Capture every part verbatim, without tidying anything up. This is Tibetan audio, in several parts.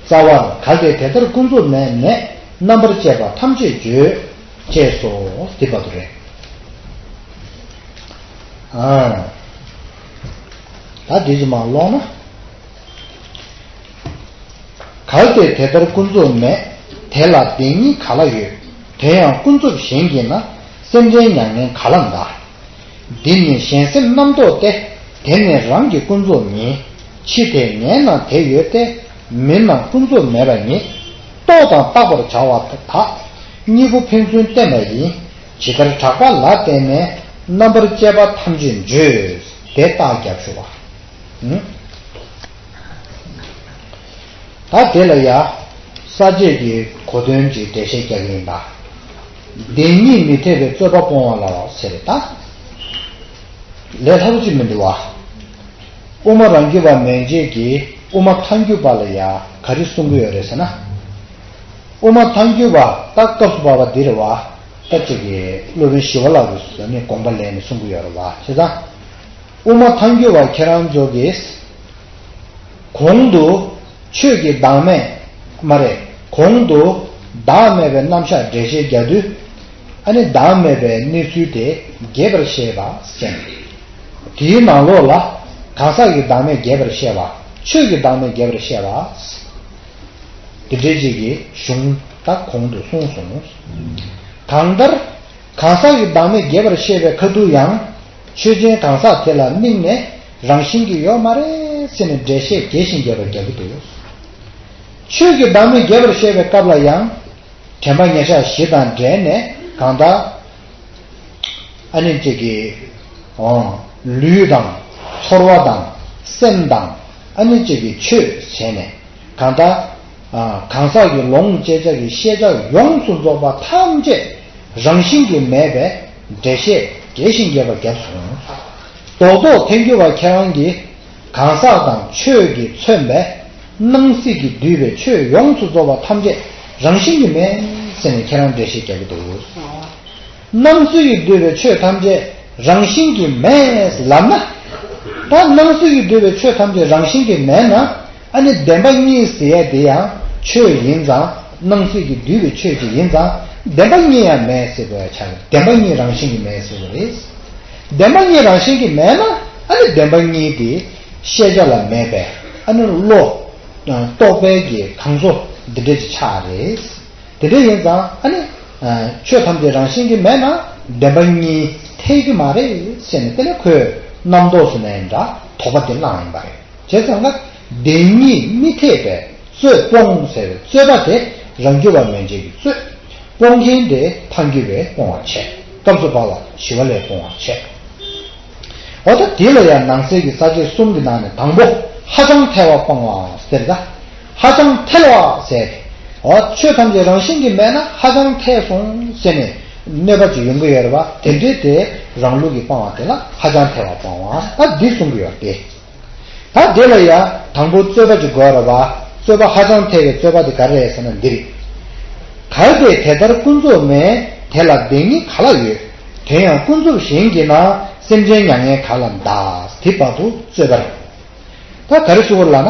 རྩ་བར་གལ་ཏེ་དེ་ལྟར་ཀུན་རྫོབ་མེད་ནས། རྣམ་པར་དཔྱད་པ་ཐམས་ཅད་བརྗོད། ཅེས་སོ། དེ་བར་དུ་རེད། ཨ། ད་འདི་ཚོ་མར་ཀློག་ན། གལ་ཏེ་དེ་ལྟར་ཀུན་རྫོབ་མེད། དེ་ལ་བདེན་གཉིས་ག་ལ་ཡོད། དེ་ཡང་ཀུན་རྫོབ་གཞན་གྱིས་ན། སེམས་ཅན་མྱ་ངན་ག་ལ་འདའ། འདི་ནི་གཞན་སེམས་རྣམ་རྟོག་སྟེ། དེ་ནི་རང་གི་ཀུན་རྫོབ་ཉིད། ཕྱི་དེ་ངན་ན་དེ་ཡོད་དེ། མིན་ན་ཀུན་རྫོབ་མེད་པ་ཉིད། རྟོགས་དང་བརྟག་པར་བྱ་བ་དག་གཉིས་པོ་ཕན་ཚུན་བསྟན་པ་ཡིན། ཇི་ལྟར་གྲགས་པ་ལ་བརྟེན་ནས། རྣམ་པར་དཔྱད་པ་ཐམས་ཅད་བརྗོད། དེ་རྟགས་རྒྱབ་ཞུ་བ། ཨང་། ད་དེ་ལ་ཡ། ས་བཅད་ཀྱི་གོ་དོན་གྱི་འགྲེལ་བཤད་རྒྱག་གི་ཡིན་ད། བདེན་གཉིས་མི་འཐད་པའི་རྩོད་པ་སྤོང་བ་ལ་ཟེར་ད། ལས་སླ་པོ་ཅིག་མི་འདུག་བ། དབུ་མ་རང་རྒྱུད་པ་མན་ཆད་ཀྱིས་དབུ་མ་ཐལ་འགྱུར་བ་ལ་ཡ་ག་རེ་གསུང་གི་ཡོད་རེད་ཟེར་ན། དབུ་མ་ཐལ་འགྱུར་བ་ད་སྐབས་སུ་བབས་པ་འདི་རེད་བ། ད་ཅིག་གི་སློབ་དཔོན་ཞི་བ་ལྷ་གིས་ནི་དགོངས་པ་ལེན་ནས་གསུང་གི་ཡོད་རེད་བ། བྱས་ཙང་། དབུ་མ་ཐལ་འགྱུར་བ་ཁྱེད་རང་ཚོ་གིས། གོང་དུ་ཆོས་ཀྱི་བདག་མེད་མ་རེད། གོང་དུ་བདག་མེད་པའི་རྣམ་གཞག་འགྲེལ་བཤད་རྒྱག་དུས། ཨ་ནི་བདག་མེད་པའི་གནས་ཚུལ་དེ་རྒྱས་པར་བཤད་པ་ཟེར། དེའི་ནང་ལོགས་ལ་གང་ཟག་གི་བདག་མེད་རྒྱས་པར་བཤད་པ། ཆོས་ཀྱི་བདག་མེད་རྒྱས་པར་བཤད་པ། དེ་འདྲའི་ཅིག་གི་གཞུང་ད་གོང་དུ་གསུངས་སོང་། གང་ལྟར། གང་ཟག་གི་བདག་མེད་རྒྱས་པར་བཤད་པའི་ཁ་ཐུག་ཡང་། ཆོས་ཅན་གང་ཟག་དེ་ལ་དམིགས་ནས་རང་བཞིན་གྱིས་ཡོད་མ་རེད་ཟེར་ནས་འགྲེལ་བཤད་རྒྱས་ཤིང་རྒྱས་པར་རྒྱག་གི་འདུག། ཆོས་ཀྱི་བདག་མེད་རྒྱས་པར་བཤད་པའི་སྐབས་ལ་ཡང་། དྲན་པ་ཉེར་བཞག་བཞི་དང་འབྲེལ་ནས་གང་ལྟར། ཨ་ནི་གཅིག་གིས། ཨོ། ལུས་དང་། ཚོར་བ་དང་། སེམས་དང་། ཨ་ནི་གཅིག་གིས་ཆོས་བྱས་ནས། གང་ལྟར། ཨ། གང་ཟག་གི་ལོངས་སྤྱད་བྱ་གི་ཤེས་བྱ་ཡོངས་སུ་རྫོགས་པ་ཐམས་ཅད་རང་བཞིན་གྱིས་མེད་པའི་འགྲེལ་བཤད་རྒྱས་ཤིང་རྒྱས་པར་བརྒྱབ་སོང་། རྡོག་རྡོག་ཐལ་འགྱུར་བ་ཁྱེད་རང་གིས་གང་ཟག་དང་ཆོས་ཀྱིས་མཚོན་པའི་སྣང་སྲིད་ཀྱིས་བསྡུས་པའི་ཆོས་ཡོངས་སུ་རྫོགས་པ་ཐམས་ཅད་རང་བཞིན་གྱིས་མེད་ཟེར་ནས་ཁྱེད་རང་འགྲེལ་བཤད་རྒྱག་གི་འདུག། སྣང་སྲིད་ཀྱིས་བསྡུས་པའི་ཆོས་ཐམས་ཅད་རང་བཞིན་གྱིས་མེད་ལབ་ན། ད་སྣང་སྲིད་ཀྱིས་བསྡུས་པའི་ཆོས་ཐམས་ཅད་རང་བཞིན་གྱིས་མེད་ན། ཨ་ནི་བདེན་པ་གཉིས་ཟེར་ཡས་དེ་ཡང་ཆོས་ཡིན་ཙང་། སྣང་སྲིད་ཀྱིས་བསྡུས་པའི་ཆོས་ཅིག་ཡིན་ཙང་། བདེན་པ་གཉིས་ཡང་མེད་ཟེར་དགོས་ཡ་ཆགས། བདེན་པ་གཉིས་རང་བཞིན་གྱིས་མེད་ཟེར་དགོས་རེད། བདེན་པ་གཉིས་རང་བཞིན་གྱིས་མེད་ན། ཨ་ནི་བདེན་པ་གཉིས་དེ་ཤེས་བྱ་ལ་མེད་པས། ཨ་ནི་བློ། རྟོག་པའི་གི་གང་ཟག་འདི་འདྲ་ཅིག་ཆགས་རེད། དེ་འདྲ་ཡིན་ཙང་ཨ་ནི། ཆོས་ཐམས་ཅད་རང་བཞིན་གྱིས་མེད་ན་བདེན་པ་གཉིས་འཐད་ཀྱི་མ་རེད་ཟེར་ནས། དེ་ནས་ཁོས་རྣམ་རྟོག་ཟེར་ནའི་འདྲ་དོགས་པ་དེ་བསླངས་ཡིན་པ་རེད། བྱས་ཙང་ཀ་བདེན་གཉིས་མི་འཐད་པའི་རྩོད་སྤོང་ཟེར་བའི་རྩོད་པ་དེ་རང་རྒྱུད་པ་མན་ཆད་ཀྱིས་རྩོད། སྤོང་མཁན་དེ་ཐལ་འགྱུར་བས་སྤོང་བར་བྱེད། སྐབས་སུ་བབ་པ་ཞི་བ་ལྷས་སྤོང་བར་བྱེད། འོ་ད་དེ་ལ་ཡང་ནང་གསེས་ཀྱི་ས་བཅད་གསུམ་གྱི་ནང་ནས་དང་པོ་ཧ་ཅང་ཐལ་བ་སྤང་བ་ཟེར་ད། ཧ་ཅང་ཐལ་བ་ཟེར། འོ་ཆོས་ཐམས་ཅད་རང་བཞིན་གྱིས་མེད་ན་ཧ་ཅང་ཐལ་སོང་ཟེར་ནས་གནོད་པ་ཅིག་ཡོང་གི་ཡོད་རེད་བ། དེ་འདྲའི་དེ་རང་ལུགས་ཀྱི་སྤང་བ་དེ་ལ་ཧ་ཅང་ཐལ་བ་སྤང་བ་ད་འདི་གསུང་གི་ཡོད་དེ། ད་དེ་ལ་ཡང་དང་པོ་རྩོད་པ་ཅིག་དགོས་རེད་བ། རྩོད་པ་ཧ་ཅང་ཐལ་བའི་རྩོད་པ་དེ་ག་རེ་རེད་ཟེར་ན་འདི་རེད། གལ་ཏེ་དེ་ལྟར་ཀུན་རྫོབ་མེད། དེ་ལ་བདེན་གཉིས་ག་ལ་ཡོད། དེ་ཡང་ཀུན་རྫོབ་གཞན་གྱིས་ན། སེམས་ཅན་མྱ་ངན་ག་ལ་འདའ། དེ་བར་དུ་རྩོད་པ་རེད། ད་ག་རེ་ཞུ་བ་ལབ་ན།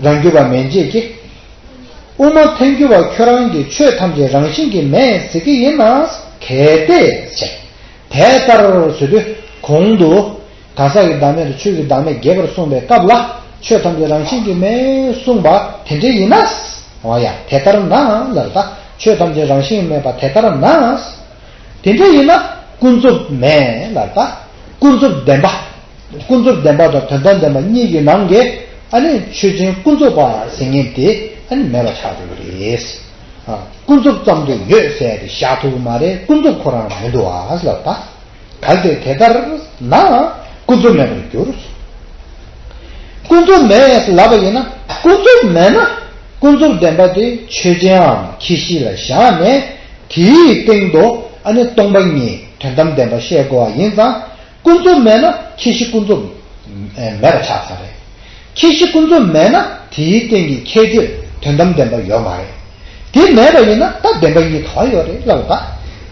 རང་རྒྱུད་པ་མན་ཆད་ཀྱིས། དབུ་མ་ཐལ་འགྱུར་བ་ཁྱོད་རང་གིས་ཆོས་ཐམས་ཅད་རང་བཞིན་གྱིས་མེད་ཟེར་གྱི་ཡིན་ན། གལ་ཏེ་ཟེར། དེ་ལྟར་ཟེར་དུས་གོང་དུ་གང་ཟག་གི་བདག་མེད་དང་ཆོས་ཀྱི་བདག་མེད་རྒྱས་པར་གསུངས་པའི་སྐབས་ལ། ཆོས་ཐམས་ཅད་རང་བཞིན་གྱིས་མེད་གསུངས་པ་དེ་འདྲ་ཡིན་ན། འོ་ཡ། དེ་ལྟར་ན་ལབ་ད། ཆོས་ཐམས་ཅད་རང་བཞིན་མེད་པ་དེ་ལྟར་ན། དེ་འདྲ་ཡིན་ན་ཀུན་རྫོབ་མེད་ལབ་ད། ཀུན་རྫོབ་བདེན་པ། ཀུན་རྫོབ་བདེན་པ་དང་དོན་དམ་བདེན་པ་གཉིས་ཀྱི་ནང་གི་ཨ་ནི་ཆོས་ཅན་ཀུན་རྫོབ་པ་ཟེར་མཁན་དེ་ཨ་ནི་མེད་པ་ཆགས་འགྲོ་གི་རེད། ཨ། ཀུན་རྫོབ་ཙམ་དུ་ཡོད་ཟེར་ཡ་དེ་བཞག་ཐུབ་ཀྱི་མ་རེད། ཀུན་རྫོབ་ཁོ་རང་མི་འདུག་ཨ་ལབ་ད། གལ་ཏེ་དེ་ལྟར་ན་ཀུན་རྫོབ་མེད་པར་འགྱུར། ཀུན་རྫོབ་མེད་ལབ་པ་ཡིན་ན། ཀུན་རྫོབ་མེད་ན་ཀུན་རྫོབ་བདེན་པ་དེ་ཆོས་ཅན་འམ་ཁྱད་གཞི་ལ་བཞག་ནས། དེའི་སྟེང་དུ་ཨ་ནི་སྟོང་པ་ཉིད་དོན་དམ་བདེན་པ་བཤད་དགོས་པ་ཡིན་ཙང་། ཀུན་རྫོབ་མེད་ན་ཁྱད་གཞི་ཀུན་རྫོབ་མེད་པ་ཆགས་ཚར་རེད། ཁྱད་གཞི་ཀུན་རྫོབ་མེད་ན་དེའི་སྟེང་གི་ཁྱད་ཆོས་དོན་དམ་བདེན་པ་ཡོད་མ་རེད། དེ་མེད་པ་ཡིན་ན་ད་བདེན་པ་གཉིས་ག་པར་ཡོད་རེད་ལབ་ད།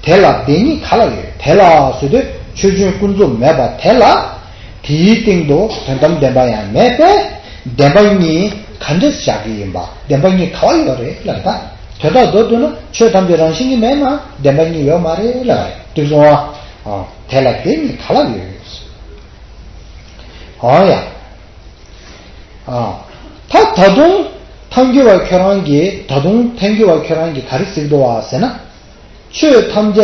དེ་ལ་བདེན་གཉིས་ག་ལ་ཡོད། དེ་ལ་ཟེར་དུས་ཆོས་ཅན་ཀུན་རྫོབ་མེད་པ་དེ་ལ། དེའི་སྟེང་དུ་དོན་དམ་བདེན་པ་ཡང་མེད་པས། བདེན་པ་གཉིས་ ག་འདྲས་བཞག་གི་ཡིན་པ། བདེན་པ་གཉིས་ག་བ་ཡོད་རེད་ལབ་ད། དོན་དག་མདོར་བསྡུས་ན་ཆོས་ཐམས་ཅད་རང་བཞིན་གྱིས་མེད་ན་བདེན་པ་གཉིས་ཡོད་མ་རེད་ལབ་རེད། དེ་སོང་ཨ། དེ་ལ་དེ་གཉིས་ག་ལ་ཡོད་ཡོད། ཨོ་ཡ། ཨ། ད་ད་དུང་ཐལ་འགྱུར་བ་ཁྱོད་རང་གིས་ད་དུང་ཐལ་འགྱུར་བ་ཁྱོད་རང་གིས་ག་རེ་གཟིགས་འདུག་བ་ཟེར་ན། ཆོས་ཐམས་ཅད་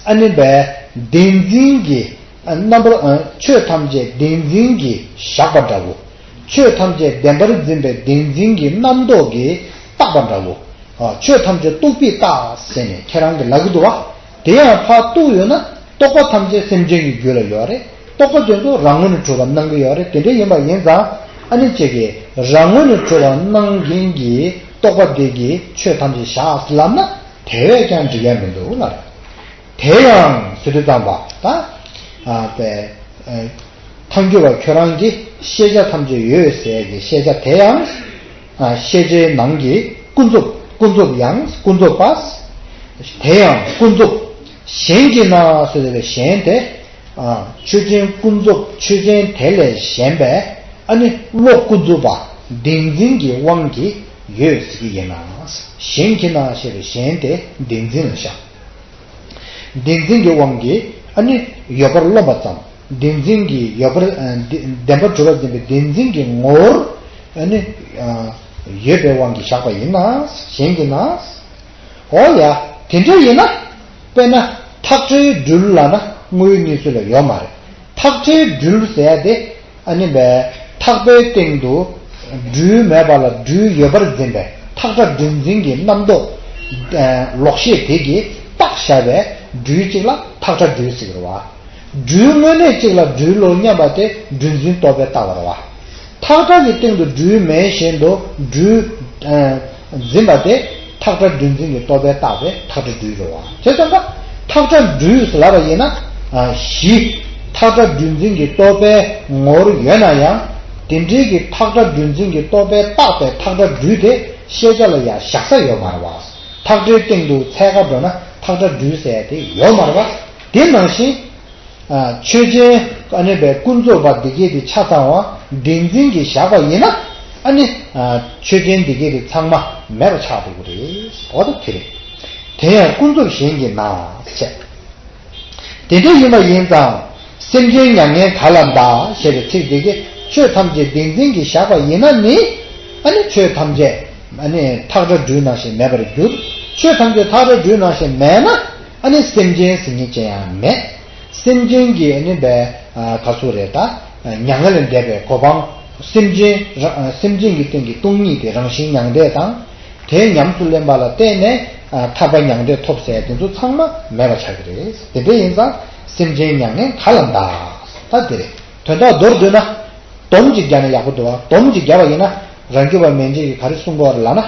ཨ་ནི་བའི་བདེན་འཛིན་གྱི་རྣམ་པར། ཆོས་ཐམས་ཅད་བདེན་འཛིན་གྱིས་བཞག་པ་འདྲ་བོ། ཆོས་ཐམས་ཅད་བདེན་པར་འཛིན་པའི་བདེན་འཛིན་གྱི་རྣམ་རྟོག་གིས་བཏགས་པ་འདྲ་བོ། ཆོས་ཐམས་ཅད་རྟོག་པས་བཏགས་ཟེར་ནས་ཁྱེད་རང་གིས་ལབ་ཀྱི་འདུག་བ། དེ་ཡང་ཕར་རྟོགས་ཡོད་ན་རྟོག་པ་ཐམས་ཅད་སེམས་ཅན་གྱི་རྒྱུད་ལ་ཡོད་རེད། རྟོག་པ་དེ་ཚོ་རང་ངོས་ནས་གྲུབ་པ་སྣང་གི་ཡོད་རེད། དེ་འདྲ་ཡིན་པ་ཡིན་ཙང་ཨ་ནི་ཅིག་གིས་རང་ངོས་ནས་གྲུབ་པ་སྣང་མཁན་གྱི་རྟོག་པ་དེ་གིས་ཆོས་ཐམས་ཅད་བཞག་ལབ་ན་དེ་བས་ཀྱང་འགྲིག་ཡ་མི་འདུག་ལབ། དེ་ཡང་ཟེར་དུས་ཙམ་པ་ད། ཨ་པའི། ཨ། ཐལ་འགྱུར་བ་ཁྱོད་རང་གིས་ཤེས་བྱ་ཐམས་ཅད་ཡོད་ཟེར་གྱི་ཤེས་བྱ་དེ་ཡང་། ཨ། ཤེས་བྱའི་ནང་གི་ཀུན་རྫོབ། ཀུན་རྫོབ་ཡང་ཀུན་རྫོབ་པ། དེ་ཡང་ཀུན་རྫོབ། གཞན་གྱིས་ན་ཟེར་བའི་གཞན་དེ། ཨ། ཆོས་ཅན་ཀུན་རྫོབ། ཆོས་ཅན་དེ་ལས་གཞན་པའི་ཨ་ནི་བློ་ཀུན་རྫོབ་པ་བདེན་འཛིན་གྱི་དབང་གིས་ཡོད་ཟེར་གྱི་ཡིན་ན། གཞན་གྱིས་ན་ཞེས་པའི་གཞན་དེ་བདེན་འཛིན་ལ་བཞག་བདེན་འཛིན་གྱི་དབང་གིས་ཨ་ནི་ཡོད་པར་རློམ་པ་ཙམ། བདེན་འཛིན་གྱི་ཡོད་པར། ཨ། བདེ། བདེན་པར་གྲུབ་པར་འཛིན་པའི་བདེན་འཛིན་གྱི་ངོ་བོར་ཨ་ནི། ཨ། ཡོད་པའི་དབང་གིས་བཞག་པ་ཡིན་ན། གཞན་གྱིས་ན། འོ་ཡ། དེ་འདྲ་ཡིན་ན། དཔེར་ན་ཐག་ཁྲའི་སྦྲུལ་ལབ་ན་དངོས་ཡོད་གནས་ཚུལ་ལ་ཡོད་མ་རེད། ཐག་ཁྲའི་སྦྲུལ་ཟེར་ཡ་དེ། ཨ་ནི་བས་ཐག་པའི་སྟེང་དུ་སྦྲུལ་མེད་པ་ལ་སྦྲུལ་ཡོད་པར་འཛིན་པའི་ཐག་ཁྲ་སྦྲུལ་འཛིན་གྱི་རྣམ་རྟོག་ཨ། ལོག་ཤེས་དེ་གིས་བཏགས་བཞག་པའི་སྦྲུལ་གཅིག་ལ་ཐག་ཁྲ་སྦྲུལ་ཟེར་གྱི་རེད་བ། སྦྲུལ་དངོས་གནས་གཅིག་ལ་སྦྲུལ་ལོ་སྙམ་པ་དེ་སྦྲུལ་འཛིན་རྟོག་པས་བཏགས་པ་རེད་བ། ཐག་ཁྲ་གི་སྟེང་དུ་སྦྲུལ་མེད་བཞིན་དུ་སྦྲུལ། ཨ། འཛིན་པ་དེ་ཐག་ཁྲ་སྦྲུལ་འཛིན་གྱི་རྟོག་པས་བཏགས་པའི་ཐག་ཁྲ་སྦྲུལ་རེད་བ། བྱས་ཙང་ཀ་ཐག་ཁྲ་སྦྲུལ་ཟེར་ལབ་པ་ཡིན་ན། ཨ། གཞི། ཐག་ཁྲ་སྦྲུལ་འཛིན་གྱི་རྟོག་པའི་ངོ་བོར་ཡོད་ན་ཡང་། དེ་འདྲའི་གི་ཐག་ཁྲ་སྦྲུལ་འཛིན་གྱི་རྟོག་པས་བཏགས་པའི་ཐག་ཁྲ་སྦྲུལ་དེ་ཤེས་བྱ་ལ་ཡང་བཞག་ས་ཡོད་མ་རེད་བ། ཐག་ཁྲའི་སྟེང་དུ་འཚོལ་ག་འགྲོ་ན་ཐག་ཁྲ་སྦྲུལ་ཟེར་ཡ་དེ་ཡོད་མ་རེད་བ། དེ་ནང་བཞིན། ཨ། ཆོས་ཅན་ཨ་ནི་བའི་ཀུན་རྫོབ་པ་འདི་གས་དེ་ཆ་ཚང་བ་བདེན་འཛིན་གྱིས་བཞག་པ་ཡིན་ན། ཨ་ནི། ཨ། ཆོས་ཅན་འདི་གས་དེ་ཚང་མ་མེད་པ་ཆགས་འགྲོ་གི་རེད། འོ་ད་དེ་རེད། དེ་ཡང་ཀུན་རྫོབ་གཞན་གྱིས་ན་བྱས། དེ་འདྲ་ཡིན་པ་ཡིན་ཙང་། སེམས་ཅན་མྱ་ངན་ག་ལ་འདའ་ཞེས་པའི་ཚིག་འདི་གས་ཆོས་ཐམས་ཅད་བདེན་འཛིན་གྱིས་བཞག་པ་ཡིན་ན་ནི། ཨ་ནི་ཆོས་ཐམས་ཅད་ཨ་ནི་ཐག་ཁྲ་སྦྲུལ་ནང་བཞིན་མེད་པར་འགྱུར། ཆོས་ཐམས་ཅད་ཐག་ཁྲ་སྦྲུལ་ནང་བཞིན་མེད་ན། ཨ་ནི་སེམས་ཅན་ཟེར་མཁན་ཅན་ཡང་མེད། སེམས་ཅན་གྱི་ཨ་ནི་བའི། ཨ། ག་ཚོད་རེད་ད། མྱ་ངན་ལས་འདས་པའི་གོ་འཕང་། སེམས་ཅན་ར། སེམས་ཅན་གྱི་སྟེང་གི་སྟོང་ཉིད་དེ་རང་བཞིན་མྱང་འདས་དང་། དེ་ཉམས་སུ་ལེན་པ་ལ་བརྟེན་ནས། ཨ། ཐར་པ་མྱང་འདས་ཐོབ་ཟེར་དེ་ཚོ་ཚང་མ་མེད་པ་ཆགས་ཀྱི་རེད། དེ་འདྲ་ཡིན་ཙང་སེམས་ཅན་མྱ་ངན་ག་ལ་འདའ། ད་དེ་རེད། དོན་དག་མདོར་བསྡུས་ན། སྡོམ་གཅིག་རྒྱག་ན་ཡག་པོ་འདུག་བ། སྡོམ་གཅིག་བརྒྱབ་པ་ཡིན་ན་རང་རྒྱུད་པ་མན་ཆད་ཀྱིས་ག་རེ་གསུང་གི་ཡོད་རེད་ལབ་ན།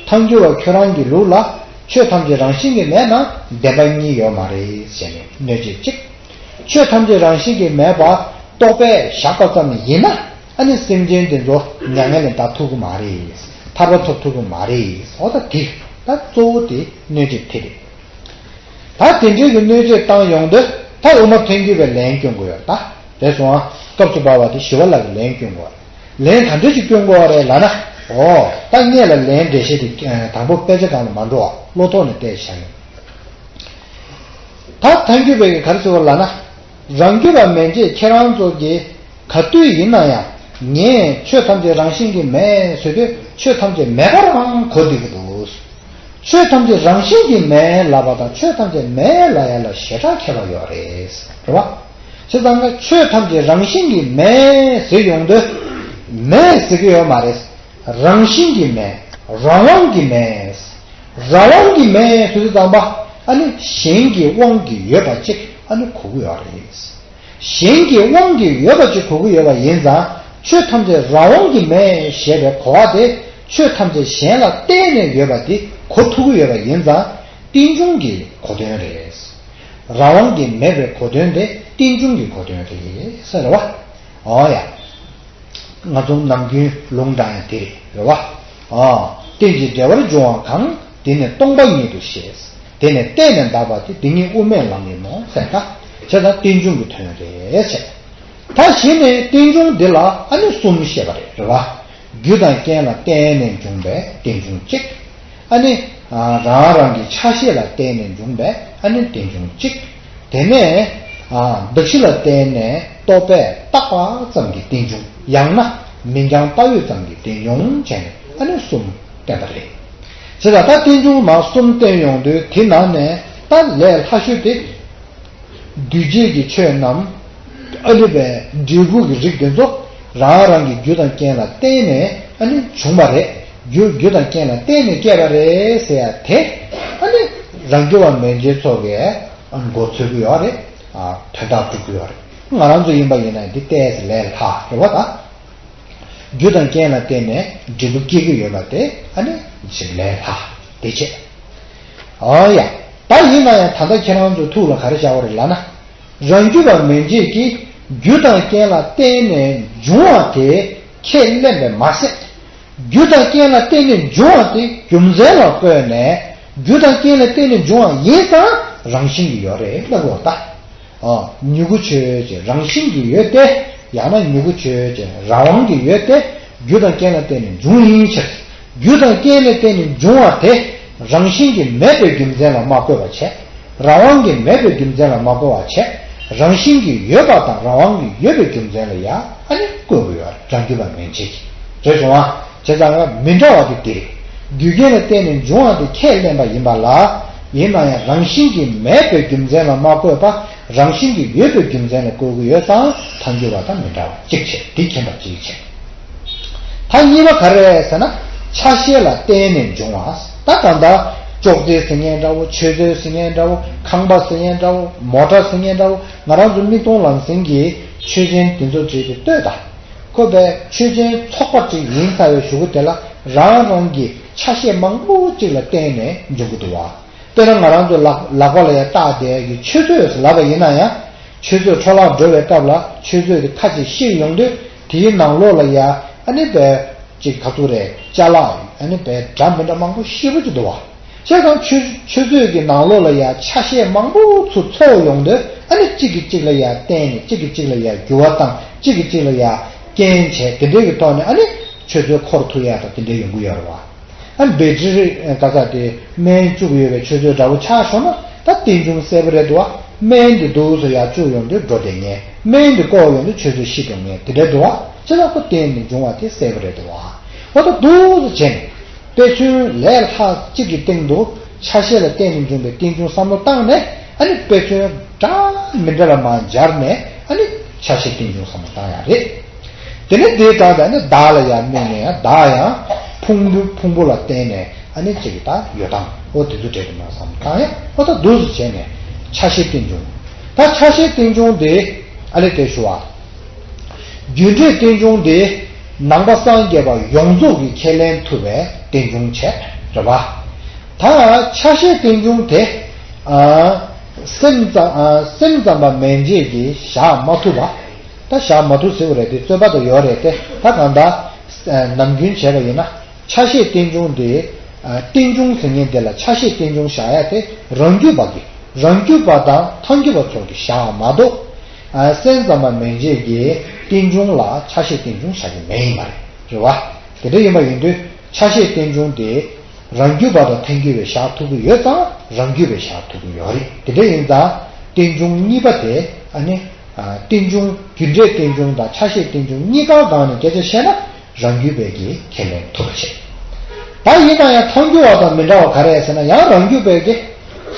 ཐལ་འགྱུར་བ་ཁྱོད་རང་གི་ལུགས་ལ་ཆོས་ཐམས་ཅད་རང་བཞིན་གྱིས་མེད་ན་བདེན་པ་གཉིས་ཡོད་མ་རེད་ཟེར་ནས་གནོད་བྱེད་གཅིག་ཆོས་ཐམས་ཅད་རང་བཞིན་གྱིས་མེད་པ་རྟོག་པས་བཞག་པ་ཙམ་ཡིན་ན། ཨ་ནི་སེམས་ཅན་དེ་ཚོ་མྱ་ངན་ལས་འདའ་ཐུབ་ཀྱི་མ་རེད། ཐར་པ་ཐོབ་ཐུབ་ཀྱི་མ་རེད། འོ་ད་དེ་ད་གཙོ་བོ་དེ་གནོད་བྱེད་དེ་རེད། ད་དེ་འདྲའི་གི་གནོད་བྱེད་བཏང་ཡོང་དུས་ད་དབུ་མ་ཐལ་འགྱུར་བའི་ལན་སྐྱོན་དགོས་ཡོད་ད། དེ་སོང་ཨ། སྐབས་སུ་བབས་པ་དེ་ཞི་བ་ལྷ་གི་ལན་སྐྱོན་དགོས། ལན་ག་འདྲ་ཞིག་སྐྱོན་དགོས་རེད་ལབ་ན། འོ། ད་སྔོན་ལ་ལན་འགྲེལ་བཤད་དེ་དང་པོ་དཔེ་ཆ་སྒང་ལ་མ་འགྲོ་བ་བློ་ཐོག་ནས་བལྟས་བཞག་ཡོང་། ད་ཐལ་འགྱུར་བས་ག་རེ་ཟེར་བ་ལབ་ན། རང་རྒྱུད་པ་མན་ཆད་ཁྱེད་རང་ཚོ་གིས་ག་དུས་ཡིན་ན་ཡང་ངས་ཆོས་ཐམས་ཅད་རང་བཞིན་གྱིས་མེད་ཟེར་དུས་ཆོས་ཐམས་ཅད་མེད་པ་རང་གོ་བསྡད་ཀྱི་འདུག་ཆོས་ཐམས་ཅད་རང་བཞིན་གྱིས་མེད་ལབ་པ་དང་ཆོས་ཐམས་ཅད་མེད་ལབ་ཡ་ལ་ཞེ་དྲག་ཁྱད་པར་ཡོད་རེད། རེད་བ། བྱས་ཙང་ན་ཆོས་ཐམས་ཅད་རང་བཞིན་གྱིས་མེད་ཟེར་ཡོང་དུས། མེད་ཟེར་གྱི་ཡོད་མ་རེད། རང་བཞིན་གྱིས་མེད། རང་དབང་གིས་མེད། རང་དབང་གིས་མེད་ཟེར་དུས་ཙམ་པ། ཨ་ནི་གཞན་གྱི་དབང་གིས་ཡོད་པ་ཅིག་ཨ་ནི་གོ་གི་ཡོད་རེད། གཞན་གྱི་དབང་གིས་ཡོད་པ་ཅིག་གོ་གི་ཡོད་པ་ཡིན་ཙང་ཆོས་ཐམས་ཅད་རང་དབང་གིས་མེད་ཞེས་པའི་གོ་བ་དེ་ཆོས་ཐམས་ཅད་གཞན་ལ་བརྟེན་ནས་ཡོད་པ་དེ་གོ་ཐུབ་ཀྱི་ཡོད་པ་ཡིན་ཙང་རྟེན་འབྱུང་གི་གོ་དོན་རེད། རང་དབང་གིས་མེད་པའི་གོ་དོན་དེ་རྟེན་འབྱུང་གི་གོ་དོན་རེད་ཟེར་བ། འོ་ཡ། ང་ཚོ་ནམ་རྒྱུན་ལུང་དྲངས་ཡ་དེ་རེད་བ། ཨ། རྟེན་ཅིང་འབྲེལ་བར་འབྱུང་བ་གང་། དེ་ནི་སྟོང་པ་ཉིད་དུ་ཤེས། དེ་ནི་བརྟེན་ནས་འདག་པ་སྟེ། དེ་ཉིད་དབུ་མའི་ལམ་ཡིན་ནོ་ཟེར་ད། བྱས་ཙང་རྟེན་འབྱུང་གི་དོན་རེད་ཟེར། ད་གཞི་ནས་རྟེན་འབྱུང་འདི་ལ་ཨ་ནི་གསུམ་བཤད་པ་རེད་བ། རྒྱུ་དང་རྐྱེན་ལ་བརྟེན་ནས་འབྱུང་བའི་རྟེན་འབྱུང་གཅིག་ཨ་ནི། རང་རང་གི་ཆ་ཤས་ལ་བརྟེན་ནས་འབྱུང་བའི་ཨ་ནི་རྟེན་འབྱུང་གཅིག་དེ་ནས། གདགས་གཞི་ལ་བརྟེན་ནས་རྟོག་པས་བཏགས་པ་ཙམ་གྱི་རྟེན་འབྱུང་ཡང་ན་མིང་རྐྱང་བཏགས་ཡོད་ཙམ་གྱི་རྟེན་འབྱུང་བྱས་ནས་ཨ་ནི་གསུམ་བསྟན་པ་རེད། བྱས་ཙང་ད་རྟེན་འབྱུང་མ་གསུམ་བསྟན་ཡོང་དུས་དེ་ནང་ནས་ད་ལས་སླ་ཤོས་དེ། འདུས་བྱས་ཀྱི་ཆོས་རྣམས་ཨ་ནི་པའི་འབྲས་བུ་གི་རིགས་དེ་ཚོ་རང་རང་གི་རྒྱུ་དང་རྐྱེན་ལ་བརྟེན་ནས་ཨ་ནི་བྱུང་བ་རེད། རྒྱུ་རྒྱུ་དང་རྐྱེན་ལ་བརྟེན་ནས་སྐྱེས་པ་རེད་ཟེར་ཡ་དེ་ཨ་ནི་རང་རྒྱུད་པ་མན་ཆད་ཚོ་གས་ཨ་མགོ་ཚོད་ཀྱི་ཡོད་རེད། ཨ་དོན་དག་སྒྲུབ་ཀྱི་ཡོད་རེད། ང་རང་ཚོ་ཡིན་པ་ཡིན་ན་འདི་ཏོག་ཙམ་ལས་སླ་རེད་བ་ད། རྒྱུ་དང་རྐྱེན་ལ་བརྟེན་ནས་འབྲས་བུ་སྐྱེ་གི་ཡོད་པ་དེ་ཨ་ནི་ཅིག་ལས་སླ་དེ་བྱས། ཨ་ཡ། ད་ཡིན་ན་ཡང་ད་ལྟ་ཁྱེད་རང་ཚོའི་ཐུགས་ལ་ག་རེ་ཤར་བ་རེད་ལབ་ན། རང་རྒྱུད་པ་མན་ཆད་ཀྱིས་རྒྱུ་དང་རྐྱེན་ལ་བརྟེན་ནས་འབྱུང་བ་དེ་ཁས་ལེན་པས་མ་ཟད། རྒྱུ་དང་རྐྱེན་ལ་བརྟེན་ནས་འབྱུང་བ་དེ་རྒྱུ་མཚན་ལ་བཀོད་ནས་རྒྱུ་དང་རྐྱེན་ལ་བརྟེན་ནས་འབྱུང་བ་ཡིན་ཙང་རང་བཞིན་གྱིས་ཡོད་རེད་ལབ་དགོས་ད། ཨ། མྱུ་གུ་ཆོས་ཅན་རང་བཞིན་གྱིས་ཡོད་དེ། ཡང་ན་མྱུ་གུ་ཆོས་ཅན་རང་དབང་གིས་ཡོད་དེ། རྒྱུ་དང་རྐྱེན་ལ་བརྟེན་ནས་འབྱུང་ཡིན་ཕྱིར། རྒྱུ་དང་རྐྱེན་ལ་བརྟེན་ནས་འབྱུང་བ་དེ་རང་བཞིན་གྱིས་མེད་པའི་རྒྱུ་མཚན་ལ་མ་བཀོད་པ་བྱས། རང་དབང་གིས་མེད་པའི་རྒྱུ་མཚན་ལ་མ་བཀོད་པ་བྱས། རང་བཞིན་གྱིས་ཡོད་པ་དང་རང་དབང་གིས་ཡོད་པའི་རྒྱུ་མཚན་ལ་ཡང་ཨ་ནི་བཀོད་དགོས་ཡོད་རེད། རང་རྒྱུད་པ་མན་ཆད་ཀྱིས། རེད་སོང་ཨ། བྱས་ཙང་མི་འདྲ་བ་དེ་དེ་རེད། རྒྱུ་རྐྱེན་ལ་བརྟེན་ནས་འབྱུང་བ་དེ་ཁས་ལེན་པ་ཡིན་པ་ལ། ཡིན་ན་ཡང་རང་བཞིན་གྱིས་མེད་པའི་རྒྱུ་མཚན་ལ་མ་བཀོད་པ། རང་བཞིན་གྱིས་ཡོད་པའི་རྒྱུ་མཚན་ལ་བཀོད་ཀྱི་ཡོད་ཙང་ཐལ་འགྱུར་བ་དང་མི་འདྲ་བ་གཅིག་བྱས། འདི་མཁྱེན་པ་གཅིག་བྱས། ད་གཉིས་པ་ག་རེ་ཟེར་ན། ཆ་ཤས་ལ་བརྟེན་ནས་འབྱུང་བ། ད་གང་ལྟར་ཅོག་ཙེ་ཟེར་མཁན་འདྲ་བོ། མཆོད་རྫས་ཟེར་མཁན་འདྲ་བོ། ཁང་པ་ཟེར་མཁན་འདྲ་བོ། མོ་ཊ་ཟེར་མཁན་འདྲ་བོ། ང་རང་ཚོ་མིག་མཐོང་ལམ་སེང་གི་ཆོས་ཅན་དེ་ཚོ་བྲིས་ཏེ་ལྟོས་དང་། ཁོ་པའི་ཆོས་ཅན་ཚོགས་པ་གཅིག་ཡིན་ཚར་བའི་གཞུག་གུ་དེ་ལ་རང་རང་གི་ཆ་ཤས་མང་པོ་གཅིག་ལ་བརྟེན་ནས་འབྱུང་གི་འདུག་བ། དཔེར་ན་ང་རང་ཚོ་ལག་ལག་པ་ལ་ཡ་བཏགས་བསྡད་ཀྱི་ཆུ་ཚོད་ལབ་པ་ཡིན་ན་ཡང་། ཆུ་ཚོད་འཕྲོ་བརླག་འགྲོ་བའི་སྐབས་ལ་ཆུ་ཚོད་དེ་ཁ་ཅིག་བཤིག་ཡོང་དུས་དེའི་ནང་ལོགས་ལ་ཡ་ཨ་ནི་པའི་ཅིག་ག་ཚོད་རེད། ཅ་ལག་ཨ་ནི་པའི་འདྲ་མི་འདྲ་མང་པོ་ཤེས་པོ་ཅིག་འདུག་བ། བྱས་ཙང་ཆུ་ཆུ་ཚོད་ཀྱི་ནང་ལོགས་ལ་ཡ་ཆ་ཤས་མང་པོ་ཚུར་ཚོགས་ཡོང་དུས་ཨ་ནི་གཅིག་གིས་གཅིག་ལ་ཡ་བརྟེན་ནས་གཅིག་གིས་གཅིག་ལ་ཡ་འགྱུར་བ་བཏང་། གཅིག་གིས་གཅིག་ལ་ཡ་རྐྱེན་བྱས། དེ་འདྲའི་གི་ཐོག་ནས་ཨ་ནི་ཆུ་ཚོད་འཁོར་ཐུབ་ཡ་དང་དེ་འདྲའི་ཡོང་གི་ཡོད་རེད་བ། ཨ་ནི་བེ་ཊི་རི་ག་ས་དེ་སྨན་བཅུག་ཡོད་པའི་ཆུ་ཚོད་འདྲ་བོ་ཆགས་ཤོར་ན་ད་རྟེན་འབྱུང་གསལ་པོ་རེད་འདུག་བ། སྨན་འདི་འདུག་སེ་ཡར་བཅུག་ཡོང་དུས་འགྲོ་བསྡད་མཁན། སྨན་འདི་བཀོག་ཡོང་དུས་ཆུ་ཚོད་བཤིག་ཡོང་མཁན་དེ་འདྲ་འདུག་བ། བྱས་ཙང་ཁོ་བརྟེན་ནས་འབྱུང་བ་དེ་གསལ་པོ་རེད་འདུག་བ། འོ་ད་འདུག་སེ་བྱས་ནས། དཔེ་མཚོན་ལས་སླ་གཅིག་གི་སྟེང་དུ་ཆ་ཤས་ལ་བརྟེན་ནས་འབྱུང་བའི་རྟེན་འབྱུང་བསམ་བློ་བཏང་ནས་ཨ་ནི་དཔེ་མཚོན་འདྲ་མི་འདྲ་ལ་མར་སྦྱར་ནས་ཨ་ནི་ཆ་ཤས་རྟེན་འབྱུང་བསམ་བློ་བཏང་ཡ་རེད། དེ་ནས་དེའི་སྟེང་དུ་ཨ་ནི་བདག་ལ་ཡང་དམིགས་ནས་ཡང་བདག་ཡང་ཕུང་པོ་ཕུང་པོ་ལ་བརྟེན་ནས་ཨ་ནི་གཅིག་གི་ད་ཡོད་སྟངས་འོ་དེ་ཚོ་འབྲེལ་དུ་མར་བསམ་བློ་བཏང་ཡ། འོ་ད་འདུག་སེ་བྱས་ནས་ཆ་ཤས་རྟེན་འབྱུང་། ད་ཆ་ཤས་རྟེན་འབྱུང་དེ་ཨ་ནི་དེ་ཞུ་བ། རྒྱུ་འབྲས་རྟེན་འབྱུང་དེ་ནང་པ་སངས་རྒྱས་པ་ཡོངས་རྫོགས་ཀྱིས་ཁས་ལེན་ཐུབ་པའི་རྟེན་འབྱུང་བྱས་རེད་པ། ད་ཆ་ཤས་རྟེན་འབྱུང་དེ་ཨ་སེམས་ཙམ་ཨ་སེམས་ཙམ་པ་མན་ཆད་ཀྱིས་བཞག་མ་ཐུབ་པ། ད་བཞག་མ་ཐུབ་ཟེར་བ་རེད་དེ་རྩོད་པ་དང་ཡོད་རེད་དེ། ད་གང་ལྟར་ནམ་རྒྱུན་བྱས་པ་ཡིན་ན། ཆ་ཤས་རྟེན་འབྱུང་དེ། རྟེན་འབྱུང་ཟེར་མཁན་དེ་ལ་ཆ་ཤས་རྟེན་འབྱུང་བཞག་ཡ་དེ་རང་རྒྱུད་པ་གི་རང་རྒྱུད་པ་དང་ཐལ་འགྱུར་བ་ཚོ་གི་བཞག་མ་གཏོགས། སེམས་ཙམ་པ་མན་ཆད་ཀྱིས་རྟེན་འབྱུང་ལ་ཆ་ཤས་རྟེན་འབྱུང་བཞག་གི་མེད་ཡིན་པ་རེད། རེད་བ། དེ་འདྲ་ཡིན་པ་ཡིན་དུས་ཆ་ཤས་རྟེན་འབྱུང་དེ་རང་རྒྱུད་པ་དང་ཐལ་འགྱུར་བས་བཞག་ཐུབ་ཀྱི་ཡོད་ཙང་རང་རྒྱུད་པས་བཞག་ཐུབ་ཀྱི་ཡོད་རེད། དེ་འདྲ་ཡིན་ཙང་རྟེན་འབྱུང་གཉིས་པ་དེ་ཨ་ནི། རྟེན་འབྱུང་རྒྱུ་འབྲས་རྟེན་འབྱུང་དང་ཆ་ཤས་རྟེན་འབྱུང་གཉིས་ཀའི་སྒང་ནས་སྐད་ཆ་བཤད་ན། རང་རྒྱུད་པས་ཀྱིས་ཁས་ལེན་ཐུབ་པ་བྱེད། ད་ཡིན་ན་ཡང་ཐལ་འགྱུར་བ་དང་མི་འདྲ་བ་ག་རེ་ཟེར་ན། ཡང་རང་རྒྱུད་པས་ཀྱིས་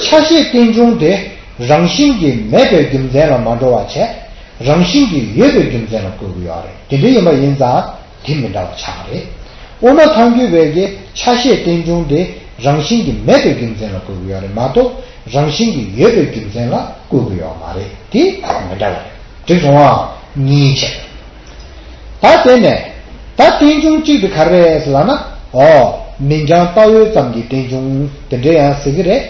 ཆ་ཤས་རྟེན་འབྱུང་དེ་རང་བཞིན་གྱིས་མེད་པའི་རྒྱུ་མཚན་ལ་མ་འགྲོ་བ་བྱས། རང་བཞིན་གྱིས་ཡོད་པའི་རྒྱུ་མཚན་ལ་བཀོད་ཀྱི་ཡོད་རེད། དེ་འདྲ་ཡིན་པ་ཡིན་ཙང་དེ་མི་འདྲ་བ་ཆགས་རེད། འོ་ན་ཐལ་འགྱུར་བས་ཀྱིས་ཆ་ཤས་རྟེན་འབྱུང་དེ་རང་བཞིན་གྱིས་མེད་པའི་རྒྱུ་མཚན་ལ་བཀོད་ཀྱི་ཡོད་རེད་མ་གཏོགས་རང་བཞིན་གྱིས་ཡོད་པའི་རྒྱུ་མཚན་ལ་བཀོད་ཀྱི་ཡོད་མ་རེད། དེ་མི་འདྲ་བ་རེད། འགྲིག་སོང་ཨ། གཉིས་བྱས། ད་དེ་ནས་ད་རྟེན་འབྱུང་གཅིག་དེ་ག་རེ་རེད་ཟེར་ལབ་ན། ཨོ། མིང་རྐྱང་བཏགས་ཡོད་ཙམ་གྱི་རྟེན་འབྱུང་དེ་འདྲ་ཡང་ཟེར་གྱི་རེད།